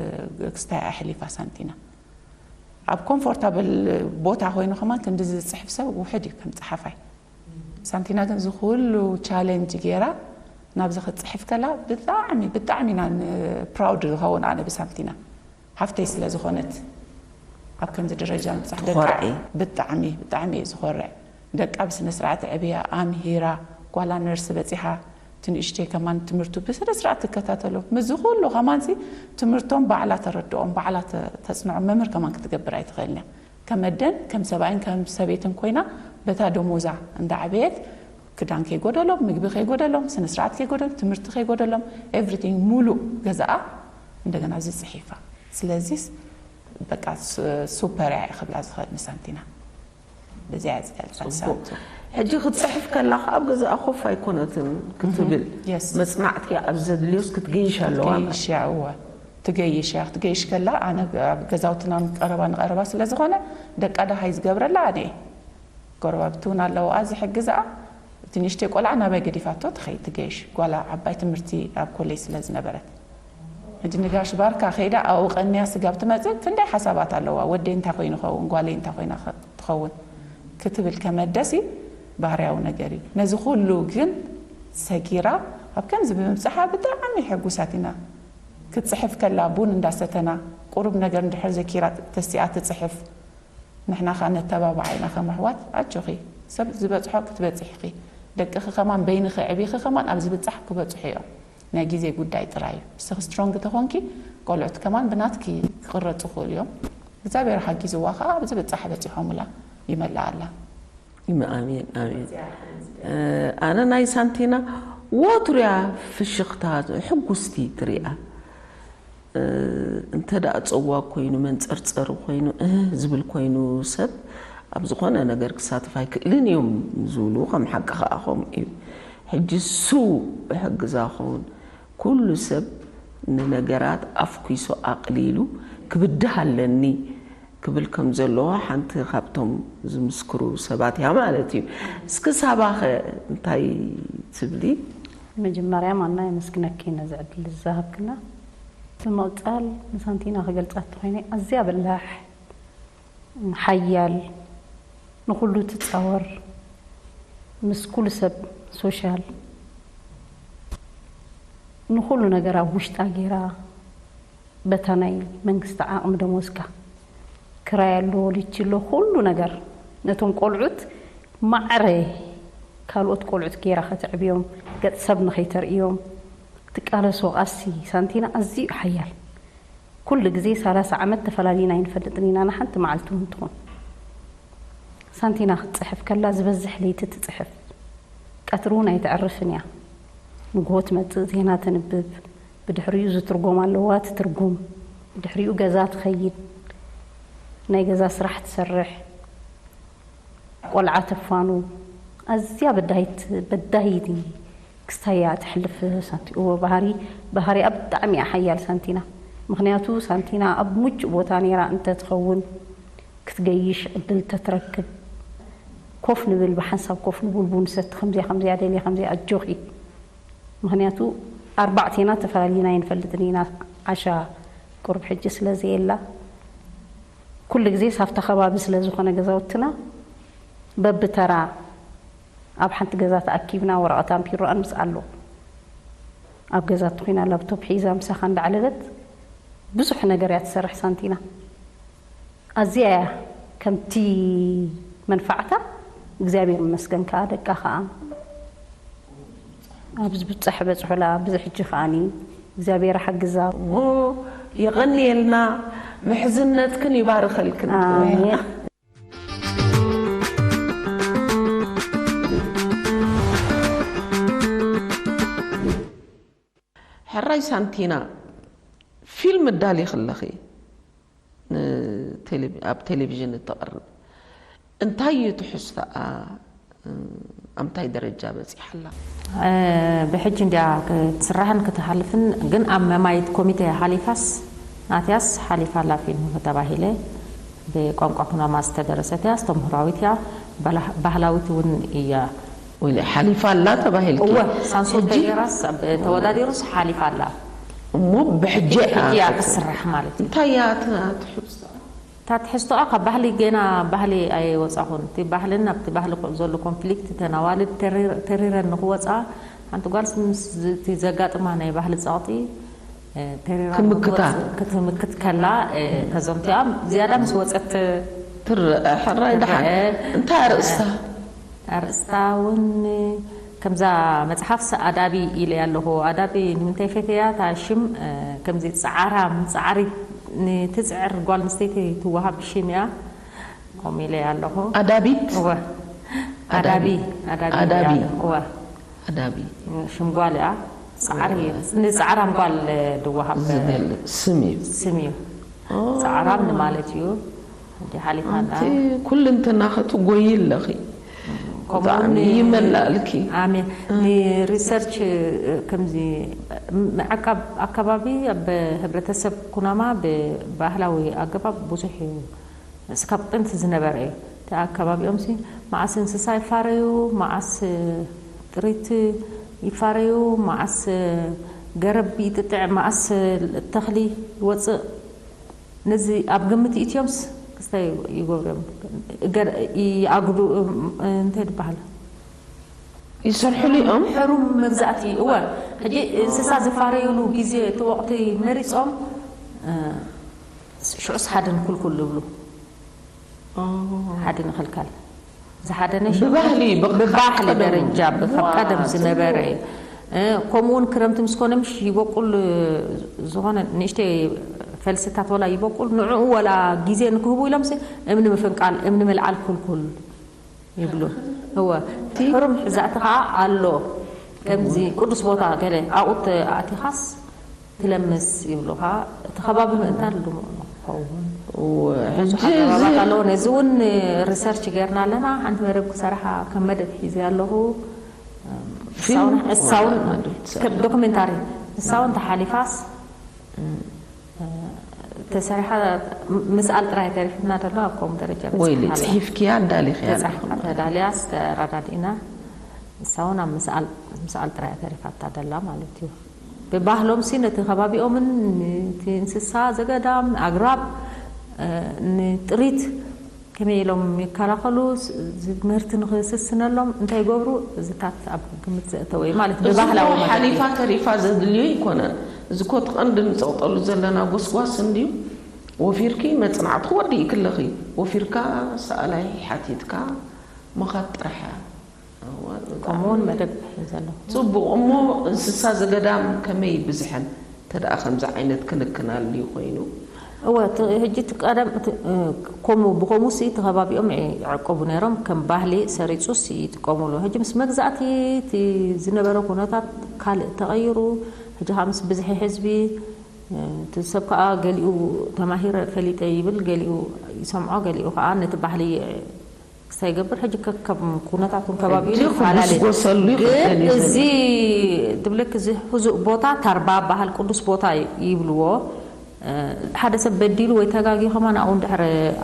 ክስታይ ኣሕሊፋ ሳንቲና። ኣብ ኮምፎርታብል ቦታ ኮይኑ ከማን ክንድዚ ዝጽሕፍ ሰብ ውሑድ እዩ ከም ጸሓፋይ። ሳንቲና ግን እዚ ኩሉ ቻሌንጅ ገይራ ናብዚ ክትጽሕፍ ከላ ብጣዕሚ፣ ብጣዕሚ ኢና ን-፣ ፕራውድ ዝኸውን ኣነ ብሳንቲና። ሓፍተይ ስለ ዝኾነት ኣብ ከምዚ ደረጃ ምብጻሕ ደቃ ትኾርዒ? ብጣዕሚ፣ ብጣዕሚ እየ ዝኾርዕ። ደቃ ብስነ ስርዓት ኣዕብያ፣ ኣምሂራ፣ ጓላ ነርስ በጺሓ፣ እቲ ንእሽተይ ከማን ትምህርቱ ብስነ ስርዓት ትከታተሎ። ምስዚ ኩሉ ከማንሲ ትምህርቶም ባዕላ ተረድኦም፣ ባዕላ ተ-፣ ተጽንዖም፣ መምህር ከማን ክትገብር ኣይትኽእልን እያ። ከም ኣደን ከም ሰብኣይን ከም ሰበይትን ኮይና በታ ደሞዛ እንዳዓበየት ክዳን ከይጎደሎም፣ ምግቢ ከይጎደሎም፣ ስነ ስርዓት ከይጎደሎም፣ ትምህርቲ ከይጎደሎም፣ ኤቭሪቲንግ ሙሉእ ገዛኣ እንደገና እዚ ጽሒፋ። ስለዚስ በቃ ሱ-፣ ሱፐር እያ ክብላ ዝኽእል ንሳንቲና። በዚኣ እያ ዝገልጻ ጽቡቕ። ሳንቱ። ሕጂ ክትጽሕፍ ከላ ከኣ ኣብ ገዛኣ ኮፍ ኣይኮነትን ክትብል፣ የስ። መጽናዕቲ ኣብ ዘድልዮስ ክትገይሽ ኣለዋ ማለት። ትገይሽ እያ፣ እወ። ትገይሽ እያ። ክትገይሽ ከላ ኣነ ኣብ ገዛውትና ቀረባ ንቐረባ ስለ ዝኾነ ደቃ ደሃይ ዝገብረላ ኣነ እየ። ጎረባብቲ እውን ኣለዋኣ ዝሕግዝኣ። እቲ ንእሽተይ ቆልዓ ናባይ ገዲፋቶ ትኸይድ ትገይሽ። ጓላ ዓባይ ትምህርቲ ኣብ ኮሌጅ ስለ ዝነበረት። ሕጂ ንጋሽ ባርካ ከይዳ ኣብኡ ቀንያ ስጋብ ትመጽእ ክንደይ ሓሳባት ኣለዋ። ወደይ እንታይ ኮይኑ ይኸውን፣ ጓለይ እንታይ ኮይና ኸ-፣ ትኸውን ክትብል ከመደሲ ባህርያዊ ነገር እዩ። ነዚ ኩሉ ግን ሰጊራ ኣብ ከምዚ ብምብጽሓ ብጣዕሚ ሕጉሳት ኢና። ክትጽሕፍ ከላ ቡን እንዳሰተና ቁሩብ ነገር እንድሕር ዘኪራ ተሲኣ ትጽሕፍ። ንሕና ኸኣ ነተባብዓ ኢና ከም ኣሕዋት። ኣጆኺ ሰብ ዝበጽሖ ክትበጽሒ ኢኺ። ደቅኺ ከማን በይንኺ ኣዕቢኺ ከማን ኣብ ዝብጻሕ ክበጽሑ እዮም። ናይ ግዜ ጉዳይ ጥራይ እዩ። ንስኺ ስትሮንግ ተኾንኪ ቆልዑት ከማን ብናትኪ ክቕረጹ ይኽእሉ እዮም። እግዚኣብሔር ሓጊዝዋ ከዓ ኣብዚ ብጻሕ በጺሖምላ ይመልኣላ። ኣሜን ኣሜን። ኣነ ናይ ሳንቲና ወትሩ እያ ፍሽኽታ፣ ሕጉስቲ ትሪኣ። እንተ ደኣ ጸዋግ ኮይኑ፣ መንጸርጸሪ ኮይኑ፣ እህ ዝብል ኮይኑ፣ ሰብ ኣብ ዝኾነ ነገር ክሳተፍ ኣይክእልን እዮም ዝብሉ ከም ሓቂ ከኣ ከምኡ እዩ። ሕጂ እሱ እሕግዛ ኸውን። ኩሉ ሰብ ንነገራት ኣፍኲሶ ኣቕሊሉ ክብድህ ኣለኒ ክብል ከም ዘለዎ ሓንቲ ካብቶም ዝምስክሩ ሰባት እያ ማለት እዩ። እስኪ ሳባኸ እንታይ ትብሊ? መጀመርያ ማና የመስግነኪ ነዚ ዕድል ዝሃብክና። ብምቕጻል ንሳንቲና ክገልጻ እንተኾይነ ኣዝያ በላሕ፣ ሓያል፣ ንኹሉ ትጻወር፣ ምስ ኩሉ ሰብ ሶሻል፣ ንኹሉ ነገር ኣብ ውሽጣ ገይራ በታ ናይ መንግስቲ ዓቕሚ ደሞዝካ ክራይ ኣሎ፣ ሊቺ ኣሎ፣ ኩሉ ነገር ነቶም ቆልዑት ማዕረ ካልኦት ቆልዑት ገይራ ከተዕብዮም፣ ገጽ ሰብ ንኸይተርእዮም ትቃለሶ ቃሲ ሳንቲና ኣዝዩ ሓያል። ኩሉ ግዜ ሰላሳ ዓመት ተፈላሊና ኣይንፈልጥን ኢና፣ ንሓንቲ መዓልቲ እውን ትኹን። ሳንቲና ክትጽሕፍ ከላ ዝበዝሕ ለይቲ ትጽሕፍ፣ ቀትሪ እውን ኣይተዕርፍን እያ። ንግሆ ትመጽእ ዜና ተንብብ፣ ብድሕሪኡ ዝትርጎም ኣለዋ ትትርጉም፣ ብድሕሪኡ ገዛ ትኸይድ፣ ናይ ገዛ ስራሕ ትሰርሕ፣ ቆልዓ ተፋኑ። ኣዝያ በዳሂት በዳሂት ክስታይ እያ ተሕልፍ ሳንቲ። እዎ ባህሪ ባህሪኣ ብጣዕሚ እያ ሓያል ሳንቲና። ምኽንያቱ ሳንቲና ኣብ ምቹእ ቦታ ነይራ እንተትኸውን ክትገይሽ ዕድል ተትረክብ ኮፍ ንብል ብሓንሳብ ኮፍ ንብል ቡን ሰቲ ከምዚያ ከምዚያ ደልየ ከምዚያ ኣጆኺ። ምኽንያቱ ኣርባዕቴና ተፈላሊና ኣይንፈልጥን ኢና ዓሻ ቁርብ ሕጂ ስለ ዘየላ ኩሉ ግዜ ሳብታ ከባቢ ስለ ዝኾነ ገዛውትና በብተራ ኣብ ሓንቲ ገዛ ተኣኪብና ወረቐት ኣምፒሮኣን ምስ ኣሎ ኣብ ገዛ ትኾይና ላፕቶፕ ሒዛ ምሳኻ እንዳዓለበት ብዙሕ ነገር እያ ትሰርሕ ሳንቲና። ኣዝያ እያ ከምቲ መንፋዕታ እግዚኣብሔር ይመስገን ከዓ ደቃ ከዓ ኣብዚ ብጻሕ በጽሑላ ብዚ ሕጂ ከዓኒ እግዚኣብሔር ሓግዛ። እሞ የቐንየልና፣ ምሕዝነትክን ይባርኸልክን። ኣሜን። ሕራይ ሳንቲና፣ ፊልም እዳሊኺ ኣለኺ፣ ንቴሌቪ-፣ ኣብ ቴሌቪዥን እተቕርብ፣ እንታይ እዩ ትሕዝቶኣ? ኣብ እንታይ ደረጃ በፂሓ ኣላ? ብሕጂ እንድያ ክትስራሕን ክትሓልፍን፣ ግን ኣብ መማይት ኮሚቴ ሓሊፋስ ናትያስ ሓሊፋ ኣላ ፊልም ተባሂለ። ብቋንቋ ኩናማ ዝተደረሰት እያ፣ ኣስተምህሮኣዊት እያ፣ ባህላ-፣ ባህላዊት እውን እያ። ወይለ ሓሊፋ ኣላ ተባሂልኪ? እወ፣ ሳንሱር ሕጂ? ተገይራስ ተወዳዲሩስ ሓሊፋ ኣላ። እሞ ብሕጂ እያ ሕጂ እያ ክትስራሕ። ክትስራሕ ማለት እዩ። እንታይ እያ እታ ትሕዝቶ? እታ ትሕዝቶኣ ካብ ባህሊ ገና ባህሊ ኣይወፃኹን። እቲ ባህልን ኣብቲ ባህሊ ኮ-፣ ዘሎ ኮንፍሊክት፣ እተን ኣዋልድ ተሪር-፣ ተሪረን ንክወፃ፣ ሓንቲ ጓል ምስ እቲ ዘጋጥማ ናይ ባህሊ ፀቕጢ፣ እ፣ ተሪራ ክምክታ። ንክወፅ-፣ ክትምክት ከላ፣ እ፣ ተዘንቲኣ ዝያዳ ምስ ወፀት ትረአ፣ ሕራይ ደሓን። ትረአ። እንታይ ኣርእስታ? ኣርእስታ እውን ከምዛ መፅሓፍስ ኣዳቢ ኢለ ኣለኹ። ኣዳቢ ንምንታይ ፈትያ? እታ ሽም፣ እ፣ ከምዚ ፃዕራም፣ ፃዕሪ፣ ንትፅዕር ጓል ኣንስተይቲ ትወሃብ ሽም እያ። ከምኡ ኢለ ኣለኹ። ኣዳቢት? እወ። ኣዳቢ። ኣዳቢ፣ ኣዳቢ ኣዳቢ። እያ። እወ። ኣዳቢ። ሽም ጓል እያ። ፃዕሪ፣ ንፃዕራም ጓል ድወሃብ ዝገልጽ ስም እዩ። ስም እዩ። ኦ። ፃዕራም ንማለት እዩ። እንዲ ሓሊፋ ኣላ። ኣንቲ ኩልንትና ክትጎይ ኣለኺ። ከምኡ ብጣዕሚ ውን ይመላእልኪ። ኣሜን። ንሪሰርች ከምዚ ምዕቃብ ኣከባቢ ኣብ ህብረተሰብ ኩናማ ብባህላዊ ኣገባብ ብዙሕ እዩ። እስካብ ጥንቲ ዝነበረ እዩ። እቲ ኣከባቢኦም ሲ መዓስ እንስሳ ይፋረዩ፣ መዓስ ጥሪት ይፋረዩ፣ መዓስ ገረብ ይጥጥዕ፣ መዓስ ተኽሊ ይወፅእ፣ ነዚ ኣብ ግምት ይእትዮምስ ክስታይ ይገብሩ እዮም። ገር-፣ ይኣግዱ፣ እንታይ ዝበሃል? ይሰርሕሉ እዮም። ሕሩም መግዛእቲ፣ እወ። ሕጂ እንስሳ ዝፋረዩሉ ግዜ፣ እቲ ወቕቲ መሪጾም፣ እ፣ ሽዑስ ሓደን ኩልኩል ይብሉ። ሓደን ይኽልከል። ዝሓደነ ሽዑ ብባህሊ፣ ብቅ-፣ ብባህሊ ቀደም። ደረጃ፣ ብ-፣ ካብ ዋው፣ ቀደም ዝነበረ ጽቡቅ። እዩ። እ፣ ከምኡ እውን ክረምቲ ምስ ኮነ ምሽ ይበቁል፣ ዝኾነ ንእሽተይ ፈልስታት ወላ ይበቁል፣ ንዕኡ ወላ ግዜ ንክህቡ ኢሎምሲ እምኒ ምፍንቃል፣ እምኒ ምልዓል ክልኩል ይብሉ። እወ፣ እቲ ሕሩም ሕዛእቲ ኸዓ ኣሎ። ከምዚ ቅዱስ ቦታ ገለ ኣብኡ ኣእቲኻስ ትለምስ ይብሉኻ። እቲ ከባቢ ምእንታን ድሙቕ ንክኸውን እወ፣ ብዙሕ ሕጂ እዚ ኣገባባት ኣለዎ። ነዚ እውን ሪሰርች ጌርና ኣለና። ሓንቲ መደብ ክሰርሓ ከም መደብ ሒዘ ኣለኹ። ፊልም ንሳውን ንሳውን ማለት ከም ዶክሜንታሪ ንሳውን ተሓሊፋስ ተሰሪሓ ምስኣል ጥራይ ተሪፍና ደሎ ኣብ ከምኡ ደረጃ ወይሊ በፂሓ ኣላ። ፅሒፍክያ ኣዳሊኽያ ተፃሒፋ ኣለኹም። ተዳልያ ዝተረዳዲእና ንሳውን ኣብ ምስኣል ምስኣል ጥራይ ተሪፋታ ደላ ማለት እዩ። ብባህሎም ሲ ነቲ ከባቢኦምን ነቲ እንስሳ ዘገዳም ኣግራብ እ፣ ንጥሪት ከመይ ኢሎም ይከላኸሉ ስ- ምህርቲ ንክስስነሎም እንታይ ይገብሩ? እዚታት ኣብ ግምት ዘእተወ እዩ ማለት ብባህላዊ መገዲ። ሓሊፋ ተሪፋ ዘድልዮ ኣይኮነን። እዚ ኮ እቲ ቀንዲ ንፀቕጠሉ ዘለና ጎስጓስ እንድዩ። ወፊርኪ መፅናዕትኪ ወዲእኪ ኣለኺ። ወፊርካ ሰኣላይ ሓቲትካ ምኻድ ጥራሕ እያ። እዋ፣ ከምኡ እውን መደብ ሒዘ ኣለኹ። ፅቡቕ እሞ እንስሳ ዘገዳም ከመይ ይብዝሐን ተደኣ ከምዚ ዓይነት ክንክን ኣልዩ ኮይኑ? እወ እቲ ሕጂ እቲ ቀደም እቲ እ፣ ከምኡ ብኸምኡ ሲ እቲ ከባቢኦም ይ- ይዕቀቡ ነይሮም ከም ባህሊ ሰሪፁ ሲ ይጥቀሙሉ። ሕጂ ምስ መግዛእቲ እቲ ዝነበረ ኩነታት ካልእ ተቐይሩ። ሕጂ ከዓ ምስ ብዝሒ ህዝቢ እ፣ እቲ ሰብ ከዓ ገሊኡ ተማሂረ ፈሊጠ ይብል፣ ገሊኡ ይሰምዖ፣ ገሊኡ ከዓ ነቲ ባህሊ ክሳይ ይገብር። ሕጂ ከከም ኩነታቱን ከባቢኡን ሕጂ ይፈላለ። ክጉስጎሰሉ ግን ይኽእል እዩ እዚ ዘሎ። ድብልክ እዚ ህዙእ ቦታ ታርባ በሃል ቅዱስ ቦታ ይብልዎ። እ፣ ሓደ ሰብ በዲሉ ወይ ተጋጊ ከማን ኣብኡ እንድሕር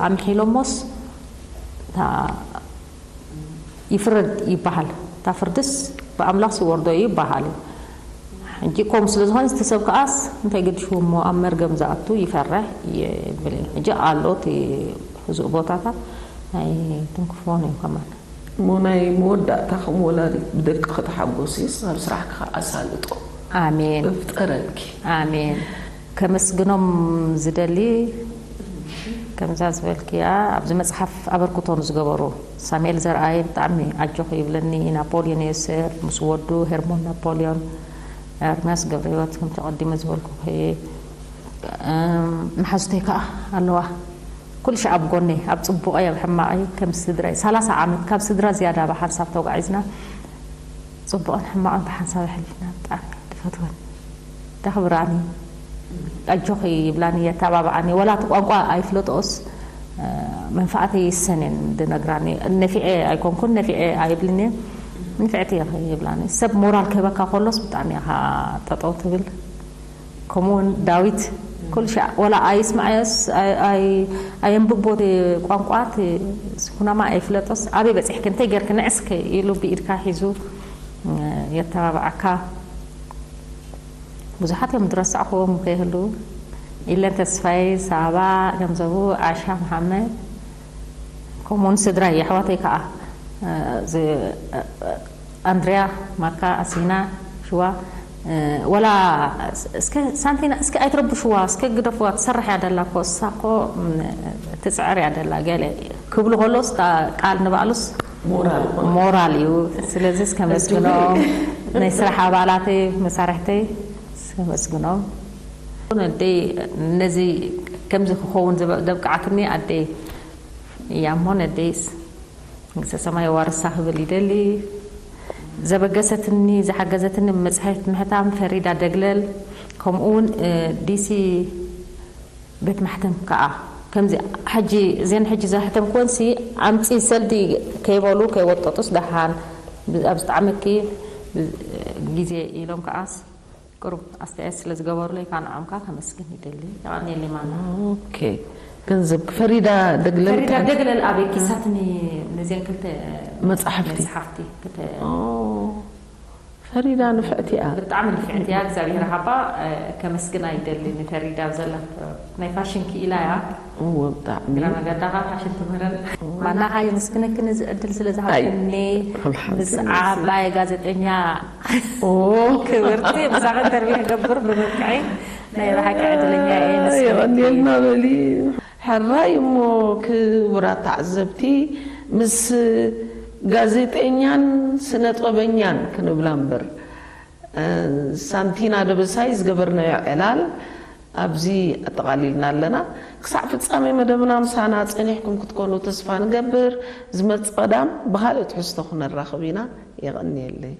ኣምሒሎሞስ እታ ይፍረድ ይበሃል። እታ ፍርድስ ብኣምላኽ ይወርዶ እዩ ይበሃል። ሕጂ ከምኡ ስለ ዝኾነ እቲ ሰብ ከኣስ እንታይ ገድሽዎ እሞ ኣብ መርገም ዝኣቱ ይፈርሕ ይብል እዩ። ሕጂ ኣሎ እቲ ህዙእ ቦታታት ኣይትንክፍዎን እዮም ከማን። እሞ ናይ መወዳእታ ከም ወላዲት ብደቂ ከተሓጎስስ ናብ ስራሕኪ ከዓ ኣሳልጦ ኣሜን እፍጠረልኪ። ኣሜን። ከመስግኖም ዝደሊ ከምዛ ዝበልክያ ኣብዚ መፅሓፍ ኣበርክቶ ንዝገበሩ ሳሙኤል ዘርኣይ ብጣዕሚ ኣጆኺ ይብለኒ። ናፖልዮን ዮሴፍ ምስ ወዱ ሄርሞን ናፖልዮን፣ ኤርምያስ ገብረህይወት ከምቲ ቀዲመ ዝበልኩኺ እም፣ መሓዙተይ ከዓ ኣለዋ። ኩሉ ሻዕ ኣብ ጎነይ፣ ኣብ ፅቡቐይ ኣብ ሕማቐይ ከም ስድራይ ሰላሳ ዓመት ካብ ስድራ ዝያዳ ብሓንሳብ ተጓዒዝና። ፅቡቕን ሕማቕን ብሓንሳብ ኣሕሊፍና። ብጣዕሚ ድፈትወን፣ ደኽብራኒ፣ ኣጆኺ ይብላኒ፣ የተባብዓኒ። ወላ እቲ ቋንቋ ኣይፍለጦስ እ፣ መንፈዓተይ ይሰንን ድነግራኒ። ነፊዐ ኣይኮንኩን፣ ነፊዐ ኣይብልን እየ። ንፍዕቲ ኢኺ ይብላኒ። ሰብ ሞራል ክህበካ ከሎስ ብጣዕሚ ኢኻ ጠጠው ትብል። ከምኡ እውን ዳዊት ኩሉ ሻዕ ወላ ኣይስማዓዮስ ኣይ- ኣይ- ኣየንብቦ እቲ ቋንቋ እቲ ኩናማ ኣይፍለጦስ ኣበይ በፂሕኪ እንታይ ጌርኪ ንዕስኪ ኢሉ ብኢድካ ሒዙ እ፣ የተባብዓካ። ብዙሓት እዮም ዝረሳዕክዎም ከይህልዉ። ኢለን ተስፋይ፣ ሳባ ገንዘቡ፣ ዓሻ መሓመድ፣ ከምኡውን ስድራይ ኣሕዋተይ ከዓ እ፣ ዝ- እ፣ ኣንድርያ፣ ማካ፣ ኣሲና፣ ሽዋ እ፣ ወላ እስከ ሳንቲና እስከ ኣይትረብሽዋ እስከ ግደፍዋ ትሰርሕ እያ ደላ እኮ እሳ እኮ ም፣ ትፅዕር እያ ደላ ገለ ክብሉ ከሎስ እታ ቃል ንባዕሉስ ሞራል ኾነ። ሞራል እዩ። ስለዚ እስከ መስግኖም ናይ ስራሕ ኣባላተይ መሳርሕተይ እስከ መስግኖም። ኣደይ ነዚ ከምዚ ክኸውን ዘብ- ዘብቅዓትኒ ኣደይ እያ እሞ ነደይስ መንግስተ ሰማይ የዋርሳ ክብል ይደሊ። ዘበገሰትኒ ዝሓገዘትኒ መፅሓፍቲ ምሕታም ፈሪዳ ደግለል ከምኡ እውን እ፣ ዲሲ ቤት ማሕተም ከዓ ከምዚ ሕጂ እዘን ሕጂ ዘሕተምክወን ሲ ኣምፂ ሰልዲ ከይበሉ ከይወጠጡስ ደሓን ኣብ ዝጠዓመኪ ግዜ ኢሎም ከዓስ ቅሩብ ኣስተያየት ስለ ዝገበሩለይ ከዓ ንዖም ከዓ ከመስግን ይደሊ። የቐንየለይ ማና። ኦኬ። ገንዘብ ፈሪዳ ደግለል ፈሪዳ ጥዕም- ደግለል ኣበይ ኪሳትኒ ነዚን ክልተ መፅሓፍቲ። መፅሓፍቲ ክልተ ኦ፣ ፈሪዳ ንፍዕቲ እያ። ብጣዕሚ ንፍዕቲ እያ። እግዚኣብሔር ሃባ እ፣ ከመስግና ይደሊ ንፈሪዳ ኣብ ዘላ ናይ ፋሽን ክኢላ እያ። እወ፣ ብጣዕሚ። ግራ መገዳኻ ፋሽን ትምህረን ማናኻ የመስግነኪ ነዚ ዕድል ስለ ዝሃብክኒ። ኣልሓምዱሊላህ። ምስ ዓባይ ጋዜጠኛ ኦ፣ ክብርቲ ብዛኸ ኢንተርቪው ክገብር ብምብቅዐይ ናይ ብሓቂ ዕድለኛ እየ። የመስግነኪ። የቐንየልና በሊ። ሕራይ እሞ ክቡራት ተዓዘብቲ፣ ምስ ጋዜጠኛን ስነጥበበኛን ክንብላ እምበር፣ እ፣ ሳንቲና ደበሳይ ዝገበርናዮ ዕላል ኣብዚ ኣጠቓሊልና ኣለና። ክሳዕ ፍጻሜ መደብና ምሳና ጸኒሕኩም ክትኮኑ ተስፋ ንገብር። ዝመጽእ ቀዳም ብኻልእ ትሕዝቶ ክነራኽብ ኢና። የቐንየለይ።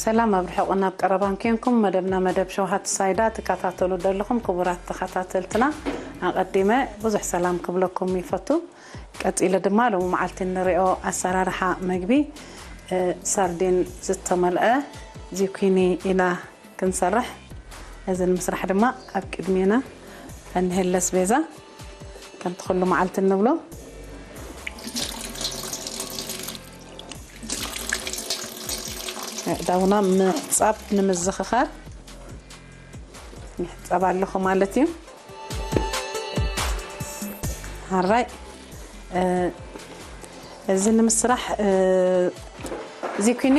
ሰላም ኣብ ርሑቕን ኣብ ቀረባን ኬንኩም መደብና መደብ ሸውሃት ሳይዳ ትከታተሉ ዘለኹም ክቡራት ተኸታተልትና፣ ኣቐዲመ ብዙሕ ሰላም ክብለኩም ይፈቱ። ቀጺለ ድማ ሎሚ መዓልቲ እንሪኦ ኣሰራርሓ መግቢ፣ እ፣ ሳርዲን ዝተመልአ ዚኩኒ ኢና ክንሰርሕ። እዚ ንምስራሕ ድማ ኣብ ቅድሜና እንሄለ ኣስቤዛ ከምቲ ኩሉ መዓልቲ እንብሎ ኣእዳውና ምሕጻብ ንምዝኽኻር ምሕጻብ ኣለኹ ማለት እዩ። ሓራይ፣ እ፣ እዚ ንምስራሕ፣ እ፣ ዚኩኒ፣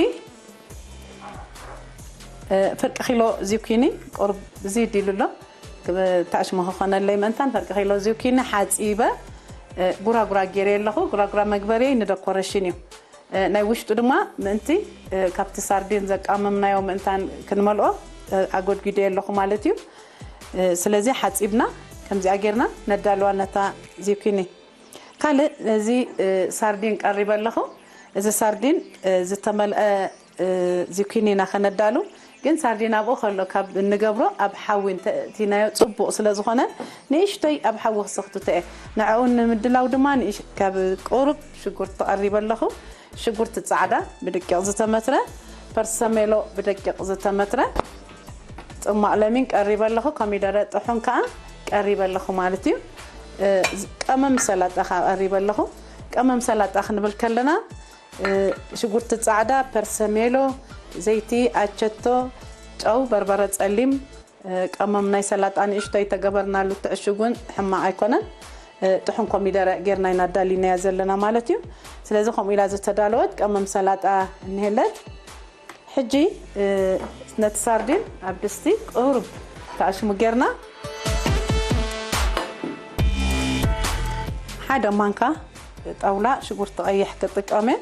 እ፣ ፍርቂ ኪሎ ዚኩኒ ቁሩብ ዝይድ ኢሉ ኣሎ። ክብ-፣ ታሽሙ ክኾነለይ ምእንታን ፍርቂ ኪሎ ዚኩኒ ሓጺበ፣ እ፣ ጉራጉራ ገይረ ኣለኹ። ጉራጉራ መግበርየይ ንደኮረሽን እዩ። እ፣ ናይ ውሽጡ ድማ ምእንቲ፣ እ፣ ካብቲ ሳርዲን ዘቃመምናዮ ምእንታን ክንመልኦ፣ እ፣ ኣጎድጒደ ኣለኹ ማለት እዩ። እ፣ ስለዚ ሓጺብና ከምዚኣ ጌርና ነዳልዋ ነታ ዚኩኒ። ካልእ ነዚ፣ እ፣ ሳርዲን ቀሪበ ኣለኹ። እዚ ሳርዲን፣ እ፣ ዝተመልአ፣ እ፣ ዚኩኒ ኢና ከነዳሉ። ግን ሳርዲን ኣብኡ ከሎ ካብ እንገብሮ ኣብ ሓዊ እንተእቲናዮ ጽቡቕ ስለ ዝኾነ ንእሽቶይ ኣብ ሓዊ ክሰኽትቶ እየ። ንዕኡ ንምድላው ድማ ንእሽ-፣ ካብ ቁሩብ ሽጉርቲ ቀሪበ ኣለኹ። ሽጉርቲ ጻዕዳ ብደቂቕ ዝተመትረ፣ ፐርሰሜሎ ብደቂቕ ዝተመትረ፣ ጽማቕ ለሚን ቀሪበ ኣለኹ። ኮሚደረ ጥሑን ከኣ ቀሪበ ኣለኹ ማለት እዩ። እ፣ ቀመም ሰላጣ ከኣ ቀሪበ ኣለኹ። ቀመም ሰላጣ ክንብል ከለና፣ እ፣ ሽጉርቲ ጻዕዳ፣ ፐርሰሜሎ፣ ዘይቲ፣ ኣቸቶ፣ ጨው፣ በርበረ ጸሊም፣ እ፣ ቀመም ናይ ሰላጣ ንእሽቶይ ተገበርናሉ፣ ትዕሽጉን ሕማቕ ኣይኮነን። እ፣ ጥሑን ኮሚደረ ጌርና ኢና ኣዳሊናያ ዘለና ማለት እዩ። ስለዚ ከምኡ ኢላ ዝተዳለወት ቀመም ሰላጣ እንሄለት። ሕጂ፣ እ፣ ነቲ ሳርዲን ኣብ ድስቲ ቁሩብ ተኣሽሙ ጌርና ሓደ ማንካ ጣውላ ሽጉርቲ ቀይሕ ክጥቀም እየ።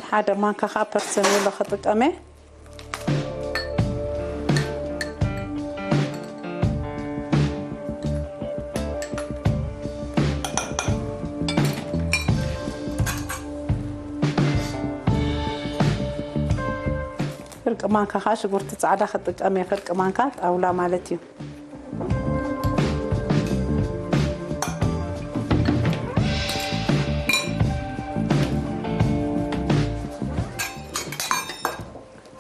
ሓደ ማንካ ከዓ ፐርሰሜሎ ክጥቀም እየ። ፍርቂ ማንካ ከዓ ሽጉርቲ ፃዕዳ ክጥቀም እየ። ፍርቂ ማንካ ጣውላ ማለት እዩ።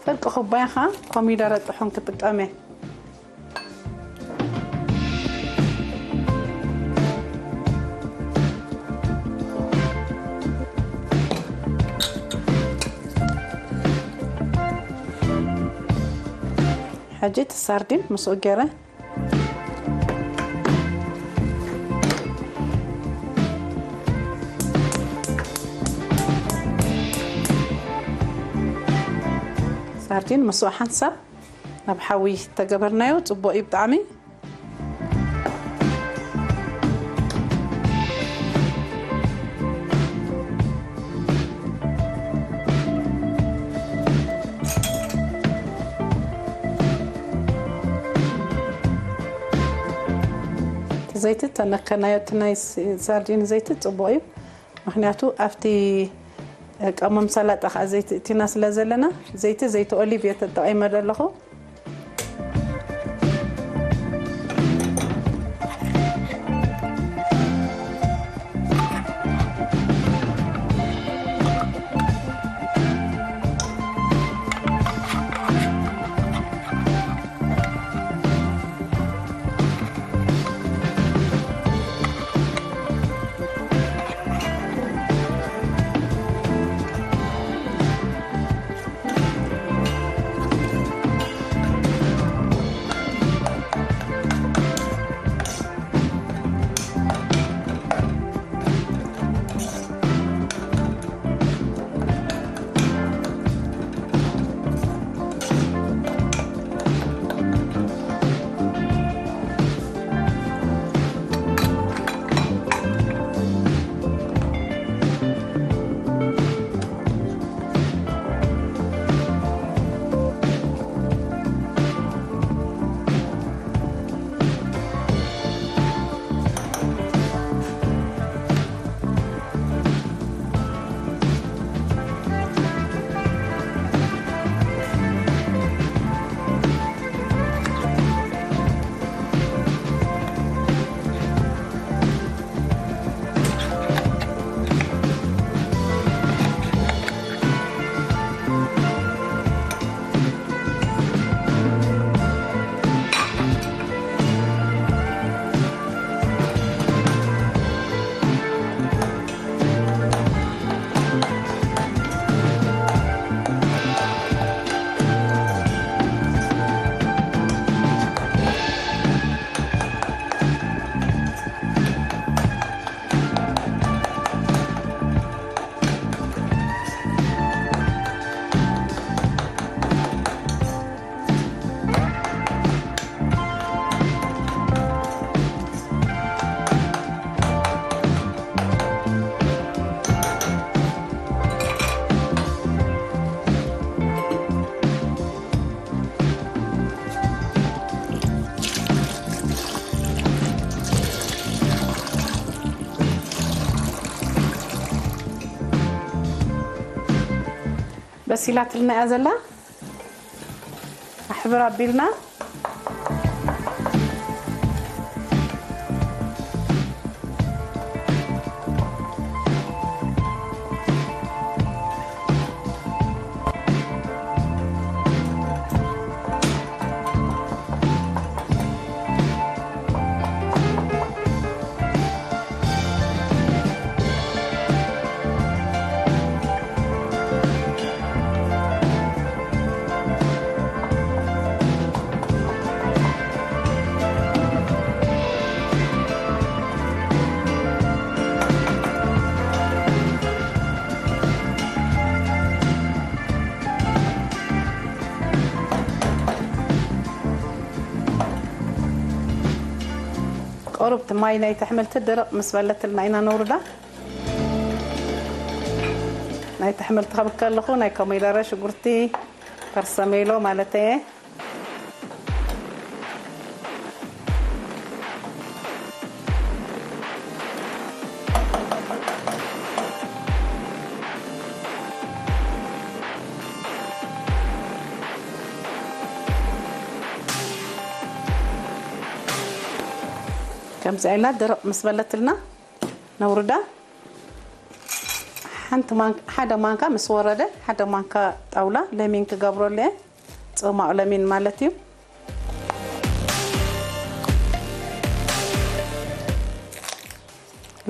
ፍርቂ ኩባያ ከዓ ኮሚደረ ጥሑን ክጥቀም እየ። ሕጂ እቲ ሳርዲን ምስኡ ገይረ ሳርዲን ምስኡ ሓንሳብ ናብ ሓዊ ተገበርናዮ ጽቡቕ እዩ ብጣዕሚ። እቲ ዘይቲ ተነከናዮ፣ እቲ ናይ ስ-፣ ሳርዲን ዘይቲ ጽቡቕ እዩ። ምኽንያቱ ኣብቲ ቀመም ሰላጣ ከዓ ዘይቲ እቲና ስለ ዘለና፣ ዘይቲ፣ ዘይቲ ኦሊቭ እየ ተጠቒመ ዘለኹ። በሲላትልና እያ ዘላ። ኣሕብር ኣቢልና። ቁሩብ እቲ ማይ ናይቲ ኣሕምልቲ ድርቕ ምስ በለትልና ኢና ነውርዳ። ናይቲ ኣሕምልቲ ክብል ከለኹ ናይ ኮሚደረ፣ ሽጉርቲ፣ ፐርሰሜሎ ማለት እየ። ከምዚ ኢላ ድርቕ ምስ በለትልና ነውርዳ። ሓንቲ ማንካ፣ ሓደ ማንካ ምስ ወረደ፣ ሓደ ማንካ ጣውላ ለሚን ክገብረሉ እየ። ጽማቕ ለሚን ማለት እዩ።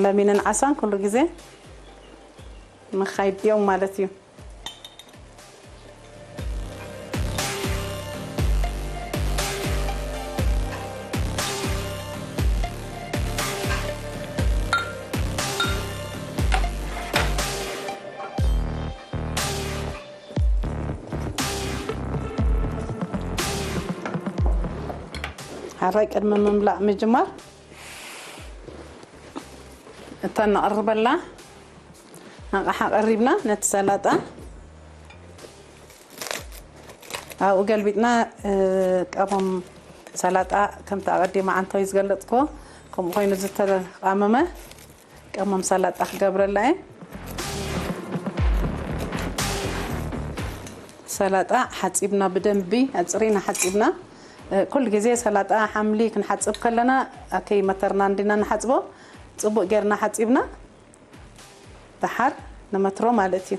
ለሚንን ዓሳን ኩሉ ግዜ ንኻይድ እዮም ማለት እዩ። ሓራይ ቅድሚ ምምላእ ምጅማር እታ ነቕርበላ ኣቕሓ ቀሪብና ነቲ ሰላጣ ኣብኡ ገልቢጥና፣ እ፣ ቀመም ሰላጣ ከምቲ ኣቐዲመ ዓንተወይ ዝገለጽክዎ ከምኡ ኮይኑ ዝተቓመመ ቀመም ሰላጣ ክገብረላ እየ። ሰላጣ ሓጺብና ብደንቢ ኣጽሪና ሓጺብና። እ፣ ኩሉ ግዜ ሰላጣ ሓምሊ ክንሓጽብ ከለና ኣከይ መተርና እንዲና ንሓጽቦ። ጽቡቕ ጌርና ሓጺብና። ደሓር ንመትሮ ማለት እዩ።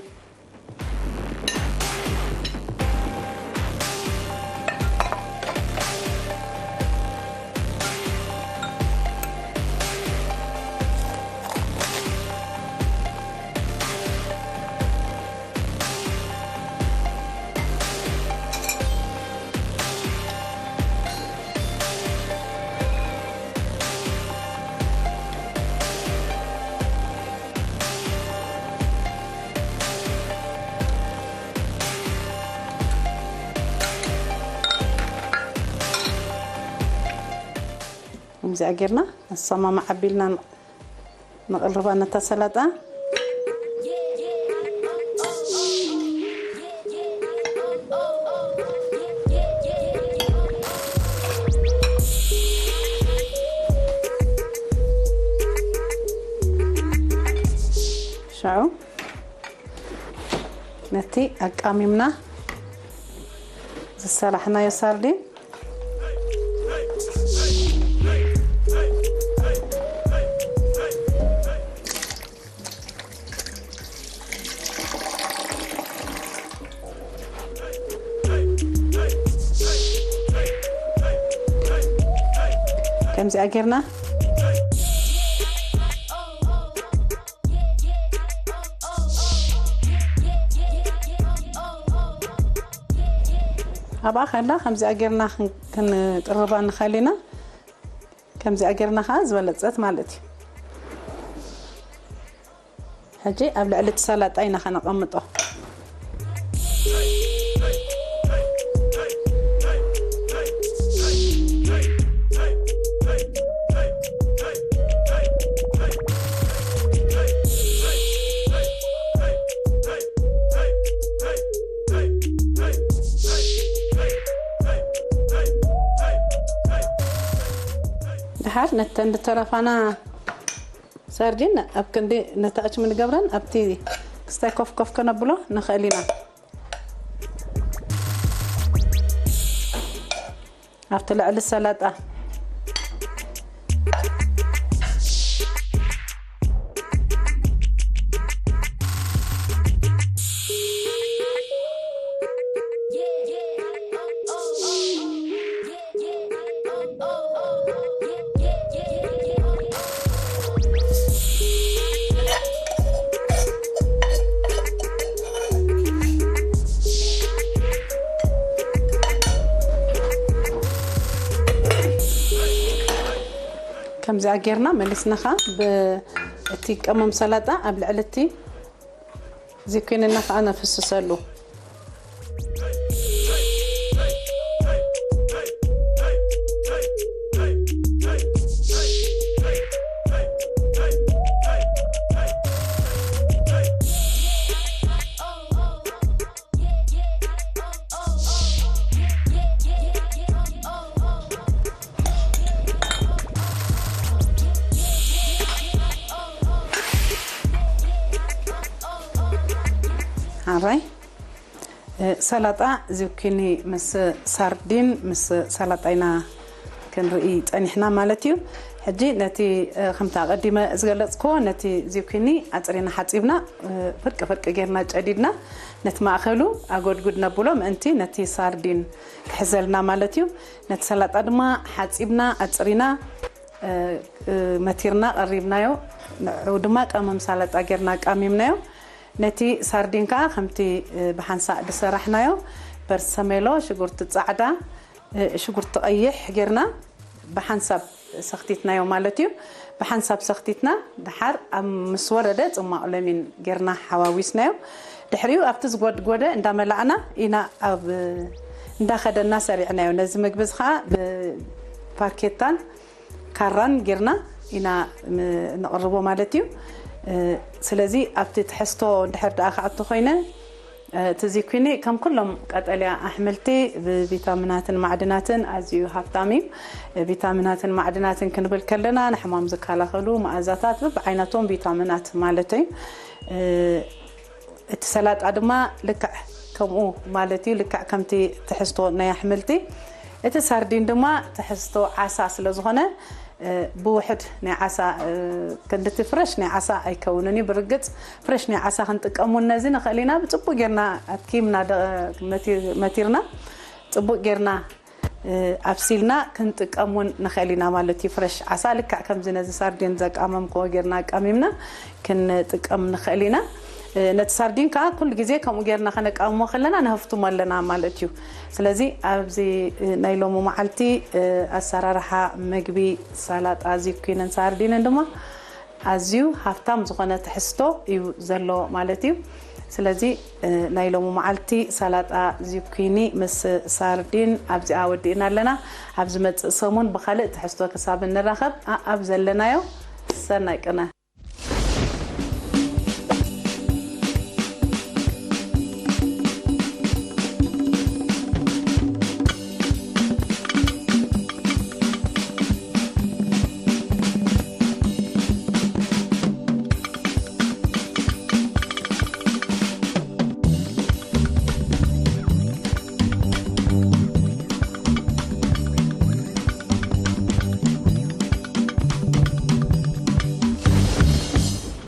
ከምዚኣ ጌርና ነሰማማዕ ኣቢልና ንቕልባ ነታ ሰላጣ። ሽዑ ነቲ ኣቃሚምና ዝሰራሕናዮ ሳርዲን ከምዚኣ ጌርና ኣብኣ ከላ ከምዚኣ ጌርና ክን-፣ ክንቅርባ ንኽእል ኢና። ከምዚኣ ጌርና ከዓ ዝበለጸት ማለት እዩ። ሕጂ ኣብ ልዕሊ እቲ ሰላጣ ኢና ከነቐምጦ። ድሓር ነተን ዝተረፋና ሳርዲን ኣብ ክንዲ ነታእች ምንገብረን ኣብቲ ክስታይ ኮፍ ኮፍ ከነብሎ ንኽእል ኢና። ኣብቲ ልዕሊ ሰላጣ። ከምዚኣ ጌርና መሊስና ኸኣ ብ-፣ እቲ ቀመም ሰላጣ ኣብ ልዕሊ እቲ ዚኩንና ኸኣ ነፍስሰሉ። ሓራይ፣ እ፣ ሰላጣ ዚኩኒ ምስ ሳርዲን ምስ ሰላጣ ኢና ክንርኢ ጸኒሕና ማለት እዩ። ሕጂ ነቲ፣ እ፣ ከምቲ ኣቐዲመ ዝገለጽክዎ፣ ነቲ ዚኩኒ ኣጽሪና ሓጺብና፣ እ፣ ፍርቂ ፍርቂ ጌርና ጨዲድና፣ ነቲ ማእከሉ ኣጎድጉድ ነብሎ ምእንቲ ነቲ ሳርዲን ክሕዘልና ማለት እዩ። ነቲ ሰላጣ ድማ ሓጺብና ኣጽሪና፣ እ፣ እ፣ መቲርና ቀሪብናዮ። ንዕኡ ድማ ቀመም ሰላጣ ጌርና ቃሚምናዮ። ነቲ ሳርዲን ከኣ ከምቲ፣ እ፣ ብሓንሳእ ዝሰራሕናዮ በርሰሜሎ፣ ሽጉርቲ ጻዕዳ፣ እ፣ ሽጉርቲ ቀይሕ ጌርና ብሓንሳብ ሰኽቲትናዮ ማለት እዩ። ብሓንሳብ ሰኽቲትና ድሓር ኣብ ምስ ወረደ ጽማቕ ለሚን ጌርና ሓዋዊስናዮ። ድሕሪኡ ኣብቲ ዝጎድጎደ እንዳመላዕና ኢና ኣብ እንዳኸደና ሰሪዕናዮ። ነዚ ምግቢ እዚ ኸኣ ብፋርኬታን ካራን ጌርና ኢና ም-፣ ነቕርቦ ማለት እዩ። እ፣ ስለዚ ኣብቲ ትሕዝቶ እንድሕር ደኣ ክኣቱ ኮይነ፣ እ፣ እቲ ዚኩኒ ከም ኩሎም ቀጠልያ ኣሕምልቲ ብቪታሚናትን ማዕድናትን ኣዝዩ ሃብታም እዩ። እ፣ ቪታሚናትን ማዕድናትን ክንብል ከለና ንሕማም ዝከላኸሉ መኣዛታት በብዓይነቶም ቪታሚናት ማለት እዩ። እ፣ እቲ ሰላጣ ድማ ልክዕ ከምኡ ማለት እዩ። ልክዕ ከምቲ ትሕዝቶ ናይ ኣሕምልቲ፣ እቲ ሳርዲን ድማ ትሕዝቶ ዓሳ ስለ ዝኾነ፣ እ፣ ብውሕድ ናይ ዓሳ፣ እ፣ ክንድቲ ፍረሽ ናይ ዓሳ ኣይከውንን እዩ። ብርግጽ ፍረሽ ናይ ዓሳ ክንጥቀሙ ነዚ ንኽእል ኢና። ብጽቡቕ ጌርና ኣትኪምና ደ-፣ መቲ-፣ መቲርና ጽቡቕ ጌርና እ፣ ኣብሲልና ክንጥቀም እውን ንኽእል ኢና ማለት እዩ። ፍረሽ ዓሳ ልክዕ ከምዚ ነዚ ሳርዲን ዘቃመምክዎ ጌርና ኣቃሚምና ክንጥቀም ንኽእል ኢና። እ፣ ነቲ ሳርዲን ከኣ ኩሉ ግዜ ከምኡ ጌርና ከነቃምሞ ከለና ነህፍትሞ ኣለና ማለት እዩ። ስለዚ ኣብዚ፣ እ፣ ናይ ሎሚ መዓልቲ፣ እ፣ ኣሰራርሓ ምግቢ ሰላጣ ዚኩንን ሳርዲንን ድማ ኣዝዩ ሃብታም ዝኾነ ትሕዝቶ እዩ ዘሎ ማለት እዩ። ስለዚ፣ እ፣ ናይ ሎሚ መዓልቲ ሰላጣ ዚኩኒ ምስ ሳርዲን ኣብዚኣ ወዲእና ኣለና። ኣብ ዝመጽእ ሰሙን ብኻልእ ትሕዝቶ ክሳብ እንራኸብ፣ ኣኣብ ዘለናዮ ሰናይ ቅነ።